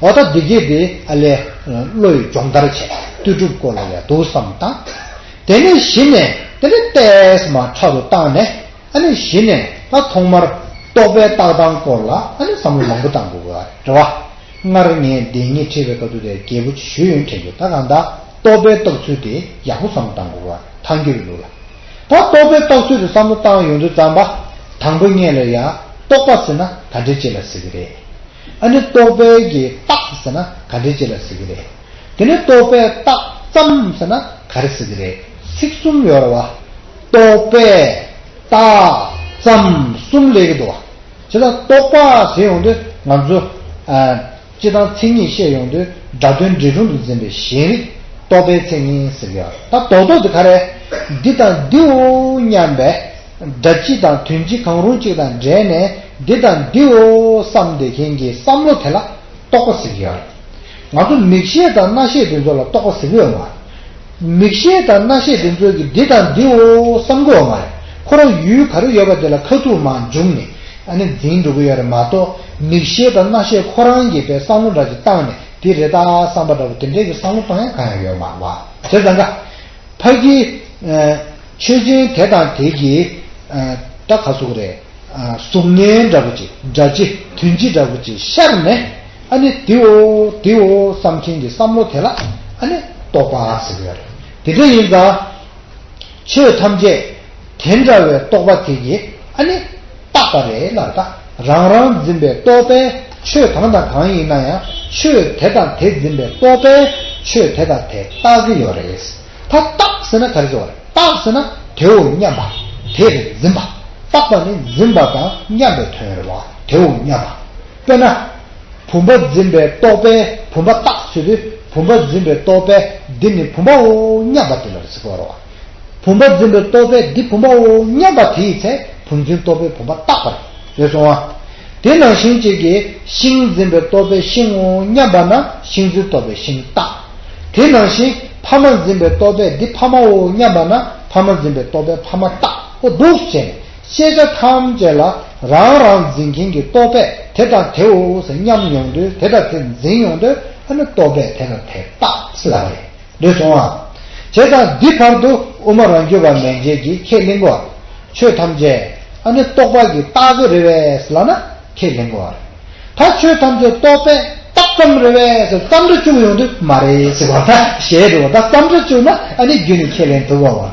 འོ་ད་འདི་གས་དེ་ཨ་ལས་བློ་ཡི་སྦྱོང་བརྡར་བྱས་ལྟོས་གྲུབ་སྐོར་ལ་ཡ་འདུག་བསམ་དང་། དེ་ནས་གཞི་ནས་དེ་ནས་ཏེས་མ་ཕྲ་རུ་བཏང་ནས། ཨ་ནི་གཞི་ནས་ད་ཐོག་མར་རྟོག་པའི་བཏགས་སྟངས་སྐོར་ལ་ཨ་ནི་བསམ་བློ་མང་པོ་བཏང་དགོས་པ་རེད་བ། སྔར་ངས་བདེན་གཉིས་ཁྲིད་པའི་སྐབས་དུ་དེ་རྒྱས་པོ་ཞུས་ཡོད་དྲན་གྱི། ད་གང་ལྟར་རྟོག་པའི་བཏགས་ཚུལ་དེ་ཡག་པོ་བསམ་བློ་བཏང་དགོས་པ་ཐང་རྒྱུ་རེད་འདུག་ལ། ད་རྟོག་པའི་བཏགས་ཚུལ་དེ་བསམ་བློ་བཏང་ཡོང་དུས་ཙམ་པ། དང་པོ་ཉིད་ལ་ཡ་རྟོག་པ་ཟེར་ན་ག་འདྲ་ཅིག་ལ་ཟེར་གི་རེད། ཨ་ནི་རྟོག་པའི་གི་བཏགས་ཟེར་ན་ག་འདྲ་ཅིག་ལ་ཟེར་གི་རེད། དེ་ནས་རྟོག་པས་བཏགས་ཙམ་ཟེར་ན་ག་རེ་ཟེར་གི་རེད། ཚིག་གསུམ་ཡོད་རེད་བ། རྟོག་པས་བཏགས་ཙམ་གསུམ་སླེབས་ཀྱི་འདུག་བ། བྱས་ཙང་རྟོག་པ་ཟེར་ཡོང་དུས་ང་ཚོ་ཨ། སྤྱི་དང་མཚན་ཉིད་བཤད་ཡོང་དུས་སྒྲ་དོན་འབྲས་རུམ་དུ་འཛིན་པའི་ཞེན་རིག་རྟོག་པའི་མཚན་ཉིད་ཟེར་གི་ཡོད་རེད། ད་རྡོག་རྡོག་དེ་ག་རེད། འདི་དང་འདིའོ་སྙམ་པའི་སྒྲ་སྤྱི་དང་དོན་སྤྱི་གང་རུང་གཅིག་དང་འབྲེལ་ནས་འདི་དང་འདིའོ་བསམ་བསྡད་མཁན་གྱི་བསམ་བློ་དེ་ལ་རྟོག་པ་ཟེར་གྱི་ཡོད་རེད། ང་ཚོ་མིག་ཤེས་དང་རྣ་ཤེས་དེ་ཚོ་ལ་རྟོག་པ་ཟེར་གྱི་ཡོད་མ་རེད། མིག་ཤེས་དང་རྣ་ཤེས་དེ་ཚོ་གིས་འདི་དང་འདིའོ་བསམ་གྱི་ཡོད་མ་རེད། ཁོ་རང་ཡུལ་ག་རེ་ཡོད་པ་དེ་ལ་ཁ་ཐུག་མར་འཇུག་ནས་ཨ་ནི་འཛིན་འགྲོ་གི་ཡོད་རེད་མ་གཏོགས། མིག་ཤེས་དང་རྣ་ཤེས་ཁོ་རང་གིས་པའི་བསམ་བློ་འདྲ་ཞིག་བཏང་ནས་འདི་རེད་ད་བསམ་པ་འདྲ་བོ་དེ་འདྲའི་གི་བསམ་བློ་གཏོང་ཡ་གང་ཡང་ཡོད་མ་རེད་བ། བྱས་ཙང་ཀ་ཕ་གི་ཨ། ཆོས་ཅན་དེ་དང་དེ་གི་ཨ། ད་ག་ཟེར་དགོས་རེད། ཨ། གཟུགས་བརྙན་འདྲ་པོ་ཅིག་སྒྲ་སྤྱི་དོན་སྤྱི་འདྲ་པོ་ཅིག་ཤར་ནས་ཨ་ནི་དེའོ་དེའོ་བསམ་མཁན་གྱི་བསམ་བློ་དེ་ལ་ཨ་ནི་རྟོག་པ་ཟེར་གྱི་ཡོད་རེད། དེ་འདྲ་ཡིན་ཙང་ཆོས་ཐམས་ཅད་དེ་འདྲ་བའི་རྟོག་པ་དེ་གིས་ཨ་ནི་བཏགས་པ་རེད་ལབ། ད་རང་རང་འཛིན་པའི་རྟོག་པས་ཆོས་གང་དང་གང་ཡིན་ན་ཡང་ཆོས་དེ་དང་དེ་འཛིན་པའི་རྟོག་པས་ཆོས་དེ་དང་དེ་བཏགས་ཀྱི་ཡོད་རེད། ད་བཏགས་ཟེར་ན་ག་རེ་ཟེར་བ་རེད། བཏགས་ཟེར་ན་དེའོ་མཉམ་པ། དེར་འཛིན་པ། བཏགས་པ་ནི་འཛིན་པ་དང་མཉམ་པའི་དོན་རེད་བ། དེའོ་མཉམ་པ། དཔེར་ན། བུམ་པ་འཛིན་པའི་རྟོག་པས་བུམ་པ་བཏགས་ཟེར་དུས་བུམ་པ་འཛིན་པའི་རྟོག་པས་འདི་ནི་བུམ་པའོ་མཉམ་པ་དེ་ལ་ཟེར་གྱི་ཡོད་རེད་བ། བུམ་པ་འཛིན་པའི་རྟོག་པས་འདི་བུམ་པའོ་མཉམ་པ་དེའི་ཚེ་བུམ་འཛིན་རྟོག་པས་བུམ་པ་བཏགས་པ་རེད། རེད་སོང་ཨ། དེ་ནང་བཞིན་གཅིག་གིས་ཤིང་འཛིན་པའི་རྟོག་པས་ཤིང་ངོ་མཉམ་པ་ན་ཤིང་འཛིན་རྟོག་པས་ཤིང་བཏགས། དེ་ནང་བཞིན་ཕ་མ་འཛིན་པའི་རྟོག་པས་འདི་ཕ་མའོ་མཉམ་པ་ན་ཕ་མ་འཛིན་པའི་རྟོག་པས་ཕ་མ་བཏགས། འོ་འདུག་སེ་བྱས་ནས་ཤེས་བྱ་ཐམས་ཅད་ལ་རང་རང་འཛིན་མཁན་གྱི་རྟོག་པས་དེ་དང་དེའོ་ཟེར་མཉམ་ཡོང་དུས་དེ་དང་དེ་འཛིན་ཡོང་དུས་ཨ་ནི་རྟོག་པས་དེ་དང་དེ་བཏགས་ཟེར་ལབ་པ་རེད། རེད་སོང་ཨ། བྱས་ཙང་འདི་བར་དུ་དབུ་མ་རང་རྒྱུད་པ་མན་ཆད་ཀྱིས་ཁས་ལེན་དགོས། ཆོས་ཐམས་ཅད་ཨ་ནི་རྟོག་པ་གིས་བཏགས་ཀྱི་རེད་པས་ལབ་ན་ཁས་ལེན་དགོས་རེད། ད་ཆོས་ཐམས་ཅད་རྟོག་པས་བཏགས་ཙམ་རེད་པས་ཟེར་བརྩམས་སྒྲ་བཅུག་ཡོང་དུས་མ་རེད་ཟེར་བ་ད་ཞེས་རེད་བ། ད་བརྩམས་སྒྲ་བཅུག་ན་ཨ་ནི་རྒྱུད་ནས་ཁས་ལེན་ཐུབ་པ་བ།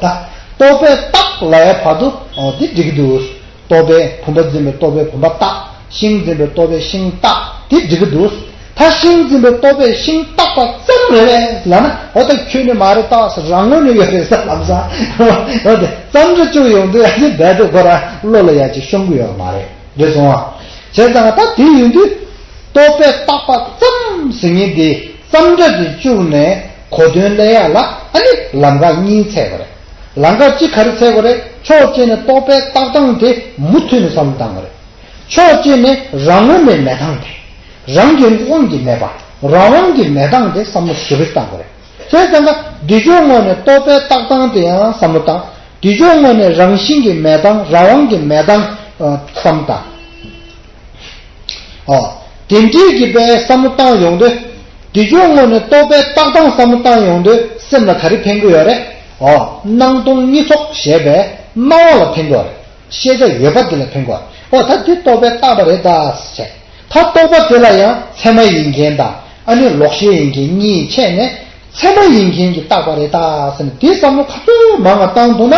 ད་ རྟོག་པས་བཏགས་ལབ་ཡ་བར་དུ་འོ་དེ་འགྲིག་གི་འདུག་རྟོག་པས་བུམ་པ་འཛིན་པའི་རྟོག་པས་བུམ་པ་བཏགས། ཤིང་འཛིན་པའི་རྟོག་པས་ཤིང་བཏགས། དེ་འགྲིག་གི་འདུག་ད་ཤིང་འཛིན་པའི་རྟོག་པས་ཤིང་བཏགས་པ་ཙམ་རེད་པས་ལབ་ན། འོ་ད་ཁྱོད་ནི་མ་རེད་ད་ཟེར། རང་ངོས་ནས་ཡོད་རེད་ཟེར་ལབ་ས། འོ་དེ་ཙམ་རེ་བཅུག་ཡོང་དུས་ཨ་ནི་རྦད་དེ་ཁོ་རང་བློ་ལ་ཡ་ཅིག་ཤོང་གི་ཡོད་མ་རེད། རེད་སོང་ཨ། བྱས་ཙང་ད་དེ་ཡིན་དུས། རྟོག་པས་བཏགས་པ་ཙམ་ཟེར་མཁན་དེ་ཙམ་འདྲ་ཅིག་བཅུག་ནས་གོ་དོན་གླེང་ཡ་ལ་ཨ་ནི་ལམ་ཁ་གཉིས་འཚོལ་དགོས་རེད། ལམ་ཁ་གཅིག་ག་རེ་འཚོལ་དགོས་རེད། ཕྱོགས་གཅིག་ནས་རྟོག་པའི་བཏགས་སྟངས་དེ་མུ་མཐུད་ནས་བསམ་བློ་བཏང་དགོས་རེད། ཕྱོགས་གཅིག་ནས་རང་ངོས་ནས་མེད་སྟངས་དེ། རང་གི་དབང་གིས་མེད་པ། རང་དབང་གིས་མེད་སྟངས་དེ་བསམ་བློ་ཞེ་པོ་ཞིག་བཏང་དགོས་རེད། བྱས་ཙང་ཀ་དེ་ཕྱོགས་ངོས་ནས་རྟོག་པའི་བཏགས་སྟངས་དེ་ཡང་བསམ་བློ་བཏང་། དེ་ཕྱོགས་ངོས་ནས་རང་བཞིན་གྱི་མེད་སྟངས་རང་དབང་གི་མེད་སྟངས་ཨ་བསམ་བློ་བཏང་། ཨོ། དེ་འདྲའི་གི་པའི་བསམ་བློ་བཏང་ཡོང་དུས། དེ་ཕྱོགས་ངོས་ནས་རྟོག་པའི་བཏགས་སྟངས་བསམ་བློ་བཏང་ཡོང་དུས་སེམས་ལ་ག་རེ་ཕན་གི་ཡོད་རེད། ཨོ། སྣང་སྟོང་གཉིས་ཚོགས་ཞེས་པའི་སྣང་བ་ལ་ཕན་གི་ཡོད་རེད། ཤེས་བྱ་ཡོད་པ་དེ་ལ་ཕན་གི་ཡོད་རེད། ཨོ་ད་དེ་རྟོག་པས་བཏགས་པ་རེད་ད་ཟེར། ད་རྟོག་པ་དེ་ལ་ཡང་ཚད་མ་ཡིན་མཁན་དང་ཨ་ནི་ལོག་ཤེས་ཡིན་མཁན་གཉིས་ཕྱེ་ནས། ཚད་མ་ཡིན་མཁན་གྱིས་བཏགས་པ་རེད་ད་ཟེར་ནས་དེའི་བསམ་བློ་ག་ཚོད་མང་བ་བཏང་འདུག་ན།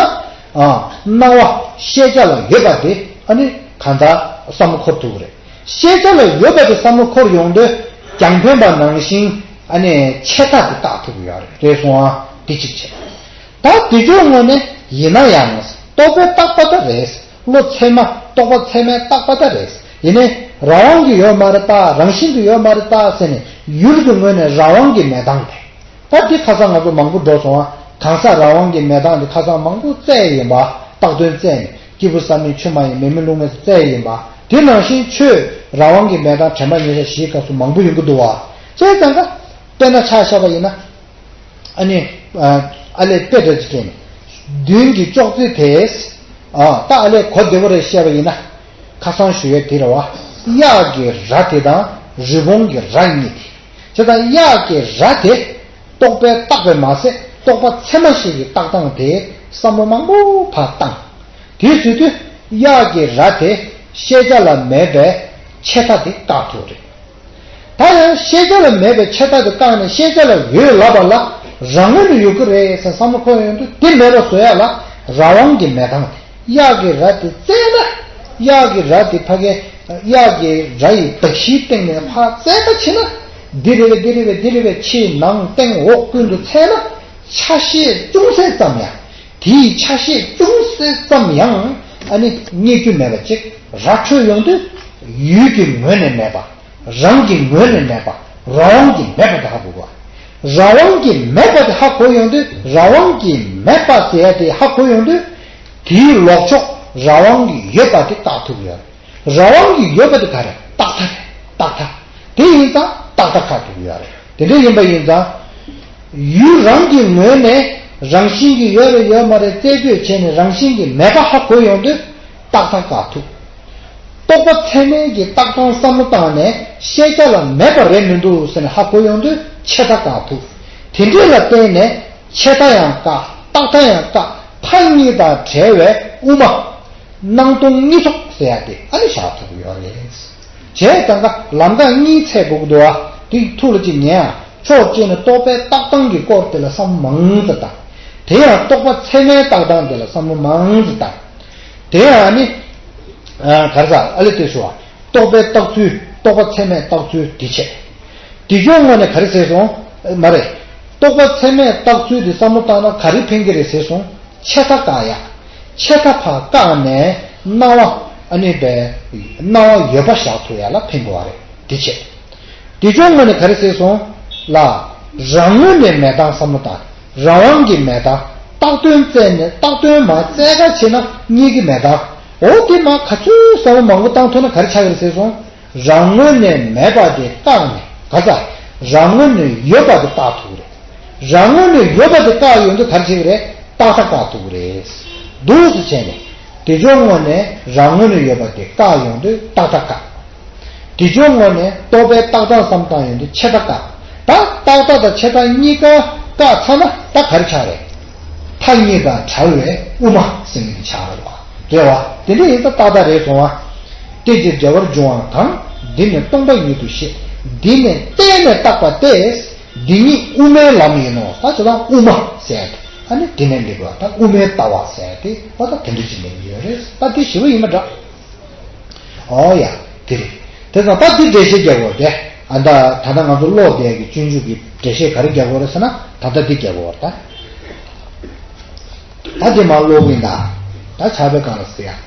ཨ། སྣང་བ་ཤེས་བྱ་ལ་ཡོད་པ་དེ་ཨ་ནི་གང་ལྟར་བསམ་བློ་འཁོར་ཐུབ་ཀྱི་རེད། ཤེས་བྱ་ལ་ཡོད་པ་དེ་བསམ་བློ་འཁོར་ཡོང་དུས་རྒྱང་འཕེན་པ་ནང་བཞིན་ཨ་ནི་ཆད་མཐའ་དེ་བཏགས་ཐུབ་ཀྱི་ཡོད་རེད། རེད་སོང་ཨ། དེ་གཅིག་བྱས། ད་དེ་ཕྱོགས་ངོས་ནས་ཡིན་ན་ཡང་རྟོག་པས་བཏགས་པ་ད་རེད། བློ་ཚད་མ་རྟོག་པ་ཚད་མས་བཏགས་པ་ད་རེད། ཡིན་ནའི་རང་དབང་གིས་ཡོད་མ་རེད་ད་རང་བཞིན་གྱིས་ཡོད་མ་རེད་ད་ཟེར་ནས་ཡུལ་གྱི་ངོས་ནས་རང་དབང་གི་མེད་སྟངས་དེ། ད་འདི་ཁ་སང་ང་ཚོ་མང་པོ་འགྲོ་སོང་ཨ། གང་ཟག་རང་དབང་གི་མེད་སྟངས་འདི་ཁ་སང་མང་པོ་བཙལ་ཡིན་པ། བཏགས་དོན་བཙལ་ནས་སྐྱེས་བུ་བསམ་ཡས་ཆོས་མ་ཡིན་མེ་མེ་རླུང་མེ་སོགས་བཙལ་ཡིན་པ། དེ་ནང་བཞིན་ཆོས་རང་དབང་གི་མེད་སྟངས་དྲན་པ་ཉེར་བཞག་བཞིའི་སྐབས་སུ་མང་པོ་ཡོང་གི་འདུག་བ། བྱས་ཙང་ཀ་དཔེར་ན་ཆ་བཞག་པ་ཡིན་ན། ཨ་ནི། ཨ་ལས་དཔེ་འདྲ་ཅིག་བསྟན་ནས། མདུན་གྱི་ཅོག་ཙེ་དེས། ཨ་ད་ཨ་ལས་གོ་བདེ་པོ་རེ་བཤད་པ་ཡིན་ན། ཁ་སང་ཞུ་ཡས་དེ་རེད་བ། གཡག་གི་རྭ་དེ་དང་རི་བོང་གི་རྭ་གཉིས་དེ། བྱས་ཙང་གཡག་གི་རྭ་དེ། རྟོག་པས་བཏགས་པས་མ་ཟད་རྟོག་པ་ཚད་མ་ཞིག་གིས་བཏགས་སྟངས་དེ་བསམ་བློ་མང་པོ་ཕར་བཏང་། དེ་བཟོས་དུས་གཡག་གི་རྭ་དེ་ཤེས་བྱ་ལ་མེད་པའི་ཆད་མཐའ་དེ་བཀག་ཐུབ་རེད། ད་ཡང་ཤེས་བྱ་ལ་མེད་པའི་ཆད་མཐའ་དེ་བཀག་ནས་ཤེས་བྱ་ལ་ཡོད་ལབ་པ་ལ་རང་ངོས་ནས་ཡོད་ཀྱི་རེད་ཟེར་བསམ་བློ་འཁོར་ཡོང་དུས་དེ་མེད་པ་བཟོ་ཡ་ལ་རང་དབང་གི་མེད་སྟངས་དེ། གཡག་གི་རྭ་དེ་བཙལ་ན། གཡག་གི་རྭ་དེ་ཕ་གའི་གཡག་གི་རྭ་ཡི་གདགས་གཞིའི་སྟེང་ནས་ཕར་བཙལ་པ་བྱས་ན། འདི་རེད་པས་འདི་རེད་པས་འདི་རེད་པས་ཕྱི་ནང་སྟེང་འོག་ཀུན་ཏུ་བཙལ་ན། ཆ་ཤས་ཅུང་ཟད་ཙམ་ཡང་། དེའི་ཆ་ཤས་ཅུང་ཟད་ཙམ་ཡང་ཨ་ནི་རྙེད་རྒྱུ་མེད་པ་ཅིག་ར་འཕྲོད་ཡོང་དུས་ཡུལ་གྱི་ངོས་ནས་མེད་པ། རང་གི་ངོས་ནས་མེད་པ། རང་དབང་གིས་མེད་པ་དེ་ཧ་གོ་དགོས། རང་དབང་གིས་མེད་པ་དེ་ཧ་གོ་ཡོང་དུས་རང་དབང་གིས་མེད་པ་ཟེར་ཡ་དེ་ཧ་གོ་ཡོང་དུས། དེའི་ལོག་ཕྱོགས་རང་དབང་གིས་ཡོད་པ་དེ་བཀག་ཐུབ་ཡོད། རང་དབང་གིས་ཡོད་པ་དེ་ག་རེ་བཏགས་མཐའ་རེད་བཏགས་མཐའ། དེ་ཡིན་ཙང་བཏགས་མཐའ་བཀག་ཐུབ་ཡོད་རེད། དེ་འདྲ་ཡིན་པ་ཡིན་ཙང་། ཡུལ་རང་གི་ངོས་ནས་རང་བཞིན་གྱིས་ཡོད་རེད་ཡོད་མ་རེད་རྩད་གཅོད་བྱས་ནས་རང་བཞིན་གྱིས་མེད་པ་ཧ་གོ་ཡོང་དུས་བཏགས་མཐའ་བཀག་ཐུབ། རྟོག་པ་ཚད་མའི་གི་བཏགས་སྟངས་བསམ་བློ་བཏང་ནས་ཤེས་བྱ་ལ་མེད་པ་རེད་མི་འདུག་ཟེར་ནས་ཧ་གོ་ཡོང་དུས་ཆད་མཐའ་བཀག་ཐུབ། དེ་འདྲས་ལ་བརྟེན་ནས་ཆད་མཐའ་ཡང་བཀག་བཏགས་མཐའ་ཡང་བཀག་མཐའ་གཉིས་དང་བྲལ་བའི་དབུ་མ། སྣང་སྟོང་གཉིས་ཚོགས་ཟེར་ཡ་དེ་ཨ་ནི་བཞག་ཐུབ་ཀྱི་ཡོད་རེད། བྱས་ཙང་ཀ་ལམ་ཁ་གཉིས་འཚོལ་དགོས་ཀྱི་འདུག་ཨ། དེ་ཐུགས་ལ་ཅིག་ཉན་ཨ། ཕྱོགས་གཅིག་ནས་རྟོག་པའི་བཏགས་སྟངས་ཀྱི་སྐོར་དེ་ལ་བསམ་བློ་མང་ཙམ་བཏང་། དེ་ཡང་རྟོག་པ་ཚད་མའི་བཏགས་སྟངས་དེ་ལ་བསམ་བློ་མང་ཙམ་བཏང་། དེ་ཡང་ནི། ཨ་ག་རེ་ཟ་ཨ་ལེ་དེ་སོ། རྟོག་པའི་བཏགས་ཚུལ་རྟོག་པ་ཚད་མའི་བཏགས་ཚུལ་དེ་བྱས། དེ་ཕྱོགས་ངོས་ནས་ག་རེ་ཟེར་སོང་། མ་རེད། རྟོག་པ་ཚད་མས་བཏགས་ཚུལ་དེ་བསམ་བློ་བཏང་ན་ག་རེ་ཕན་གྱི་རེད་ཟེར་སོང་། ཆད་མཐའ་བཀག་ཡ། ཆད་མཐའ་ཕར་བཀག་ནས་སྣང་བ་ཨ་ནི་པའི་སྣང་བ་ཡོད་པ་བཞག་ཐུབ་ཡ་ལ་ཕན་གྱི་བ་རེད། དེ་བྱས། དེ་ཕྱོགས་ངོས་ནས་ག་རེ་ཟེར་སོང་ལ། རང་ངོས་ནས་མེད་སྟངས་བསམ་བློ་བཏང་། རང་དབང་གི་མེད་སྟངས། བཏགས་དོན་བཙལ་ནས་བཏགས་དོན་མ་བཙལ་ག་བྱེད་ན་རྙེད་ཀྱི་མེད་སྟངས། འོ་དེ་མ་ག་ཚོད་བསམ་བློ་མང་པོ་བཏང་ཐུབ་ན་ག་རེ་ཆགས་ཀྱི་རེད་ཟེར་སོང་། རང་ངོས་ནས་མེད་པ་དེ་བཀག་ནས་ག་ས། རང་ངོས་ནས་ཡོད་པ་དེ་བཀག་ཐུབ་ཀྱི་རེད། རང་ངོས་ནས་ཡོད་པ་དེ་བཀག་ཡོང་དུས་ག་རེ་བྱེད་ཀྱི་རེད། བཏགས་མཐའ་བཀག་ཐུབ་ཀྱི་རེད། འདུག་སེ་བྱས་ནས། དེ་ཕྱོགས་ངོས་ནས་རང་ངོས་ནས་ཡོད་པ་དེ་བཀག་ཡོང་དུས་བཏགས་མཐའ་བཀག་དེ་ཕྱོགས་ངོས་ནས་རྟོག་པའི་བཏགས་མཐའ་བསམ་བཏང་ཡོང་དུས་ཆད་མཐའ་བཀག་ད་བཏགས་མཐའ་དང་ཆད་མཐའ་གཉིས་ཀ་བཀག་ཚར་ན་ད་ག་རེ་ཆགས་རེད། མཐའ་གཉིས་དང་བྲལ་བའི་དབུ་མ་ཟེར་མཁན་ཆགས་རེད་བ། རེད་བ། དེ་འདྲ་ཡིན་ཙང་ཏག་ཏག་རེད་སོང་བ། སྐད་ཅིག་བདེ་བར་འབྱུང་བ་གང་། འདི་ནི་སྟོང་པ་ཉིད་དུ་ཤེས། འདི་ནི་བརྟེན་ནས་བཏགས་པ་སྟེ། འདི་ཉིད་དབུ་མའི་ལམ་ཡིན་ནོ། ད་ཅི་ལ་དབུ་མ་ཟེར་ཏེ། ཨ་ནི་དེ་ནས་འདི་གོ་ད་དབུ་མའི་ལྟ་བ་ཟེར་ཏེ་ཨོ་ད་དེ་འདྲ་ཅིག་ལེན་གྱི་ཡོད་རེད། ད་དེ་ཞི་བ་ཡིན་པ་འདྲ། ཨོ་ཡ། དེ་རེད། དེ་ཙང་ད་དེ་འགྲེལ་བཤད་རྒྱག་དགོས་ཏེ། ཨ་ད་ད་ལྟ་ང་ཚོ་ཀློག་བསྡད་ཀྱི་སྤྱོད་འཇུག་གི་འགྲེལ་བཤད་ག་རེ་རྒྱག་དགོས་རེད་ཟེར་ན་ད་ལྟ་འདི་རྒྱག་དགོས་རེད་ད། ད་དེ་མ་ཀློག་གིན་ད། ད་ཆགས་པའི་སྒང་ལ་ཟེར་ཡ།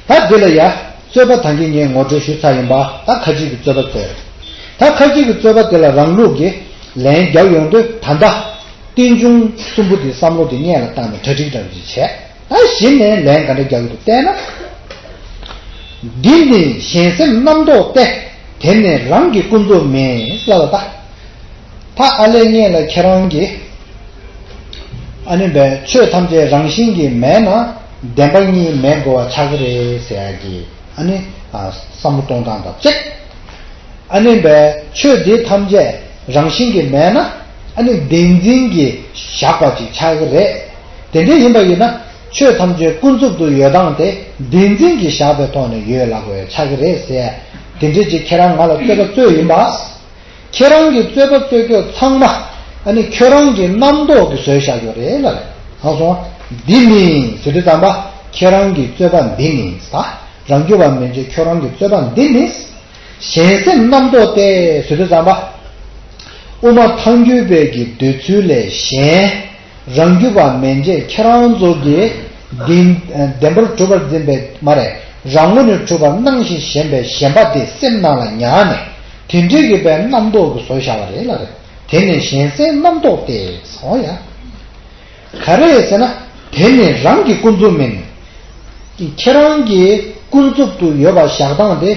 ད་འདི་ལ་ཡ། རྩོད་པ་ད་གིན་ངས་ངོ་སྤྲོད་ཞུས་ཚར་ཡིན་པ། ད་ཁ་ཅིག་གི་རྩོད་པ་རྩོད། ད་ཁ་ཅིག་གི་རྩོད་པ་དེ་ལ་རང་ལུགས་ཀྱི་ལན་རྒྱག་ཡོང་དུས་ད་ལྟ། རྟེན་འབྱུང་གསུམ་པོ་དེ་བསམ་བློ་དེ་སྔོན་ལ་བཏང་ནས་གྲ་སྒྲིག་འདྲ་བོ་ཅིག་བྱས། ད་གཞི་ནས་ལན་ག་འདྲ་རྒྱག་གི་འདུག་བལྟས་ན། འདི་ནི་གཞན་སེམས་རྣམ་རྟོག་སྟེ། དེ་ནི་རང་གི་ཀུན་རྫོབ་མིན་ལབ་པ་ད། ད་ཨ་ལས་སྔོན་ལ་ཁྱེད་རང་གིས། ཨ་ནི་བས་ཆོས་ཐམས་ཅད་རང་བཞིན་གྱིས་མེད་ན་བདེན་པ་གཉིས་མེད་དགོས་པ་ཆགས་ཀྱི་རེད་ཟེར་ཡ་གི་ཨ་ནི་ཨ་བསམ་བློ་གཏོང་སྟངས་དང་གཅིག་ཨ་ནི་བས་ཆོས་འདི་ཐམས་ཅད་རང་བཞིན་གྱིས་མེད་ན་ཨ་ནི་བདེན་འཛིན་གྱིས་བཞག་པ་ཅིག་ཆགས་ཀྱི་རེད། དེ་འདྲ་ཡིན་པ་ཡིན་ན་ཆོས་ཐམས་ཅད་ཀུན་རྫོབ་ཏུ་ཡོད་སྟངས་དེ་བདེན་འཛིན་གྱིས་བཞག་པའི་ཐོག་ནས་ཡོད་ལབ་དགོས་ཆགས་ཀྱི་རེད་ཟེར། དེ་འདྲ་ཅིག་ཁྱེད་རང་ང་ལ་རྩོད་པ་རྩོད་ཡིན་པ། ཁྱེད་རང་གི་རྩོད་པ་རྩོད་རྒྱུ་ཚང་མ་ཨ་ནི་ཁྱོད་རང་གི་རྣམ་རྟོག་གིས་བཟོས་བཞག་རྒྱུ་རེད་ལ་རེད། ཧ་སོང་། འདི་ནི་ཟེར་དུས་ཙམ་པ་ཁྱེད་རང་གི་རྩོད་པ་འདི་ནི་ས། རང་རྒྱུད་པ་མན་ཆད་ཁྱོད་རང་གི་རྩོད་པ་འདི་ནི། གཞན་སེམས་རྣམ་རྟོག་སྟེ་ཟེར་དུས་ཙམ་པ། དབུ་མ་ཐལ་འགྱུར་བའི་གི་འདོད་ཚུལ་ལས་གཞན། རང་རྒྱུད་པ་མན་ཆད་ཁྱེད་རང་ཚོ་གིས་བདེན་བདེན་པར་གྲུབ་པར་འཛིན་པའི་མ་རེད། རང་ངོས་ནས་གྲུབ་པར་སྣང་ཞིང་ཞེན་པའི་ཞེན་པ་དེ་སེམས་ནང་ལ་ཉར་ནས་དེ་འདྲའི་གི་པའི་རྣམ་རྟོག་གི་བཟོ་བཞག་པ་རེད་ལ་རེད། དེ་ནི་གཞན་སེམས་རྣམ་རྟོག་སྟེ་སོང་ཡ། ག་རེ་ཟེར་ན། དེ་ནི་རང་གི་ཀུན་རྫོབ་མིན། ཁྱེད་རང་གི་ཀུན་རྫོབ་ཏུ་ཡོད་པ་བཞག་སྟངས་དེ།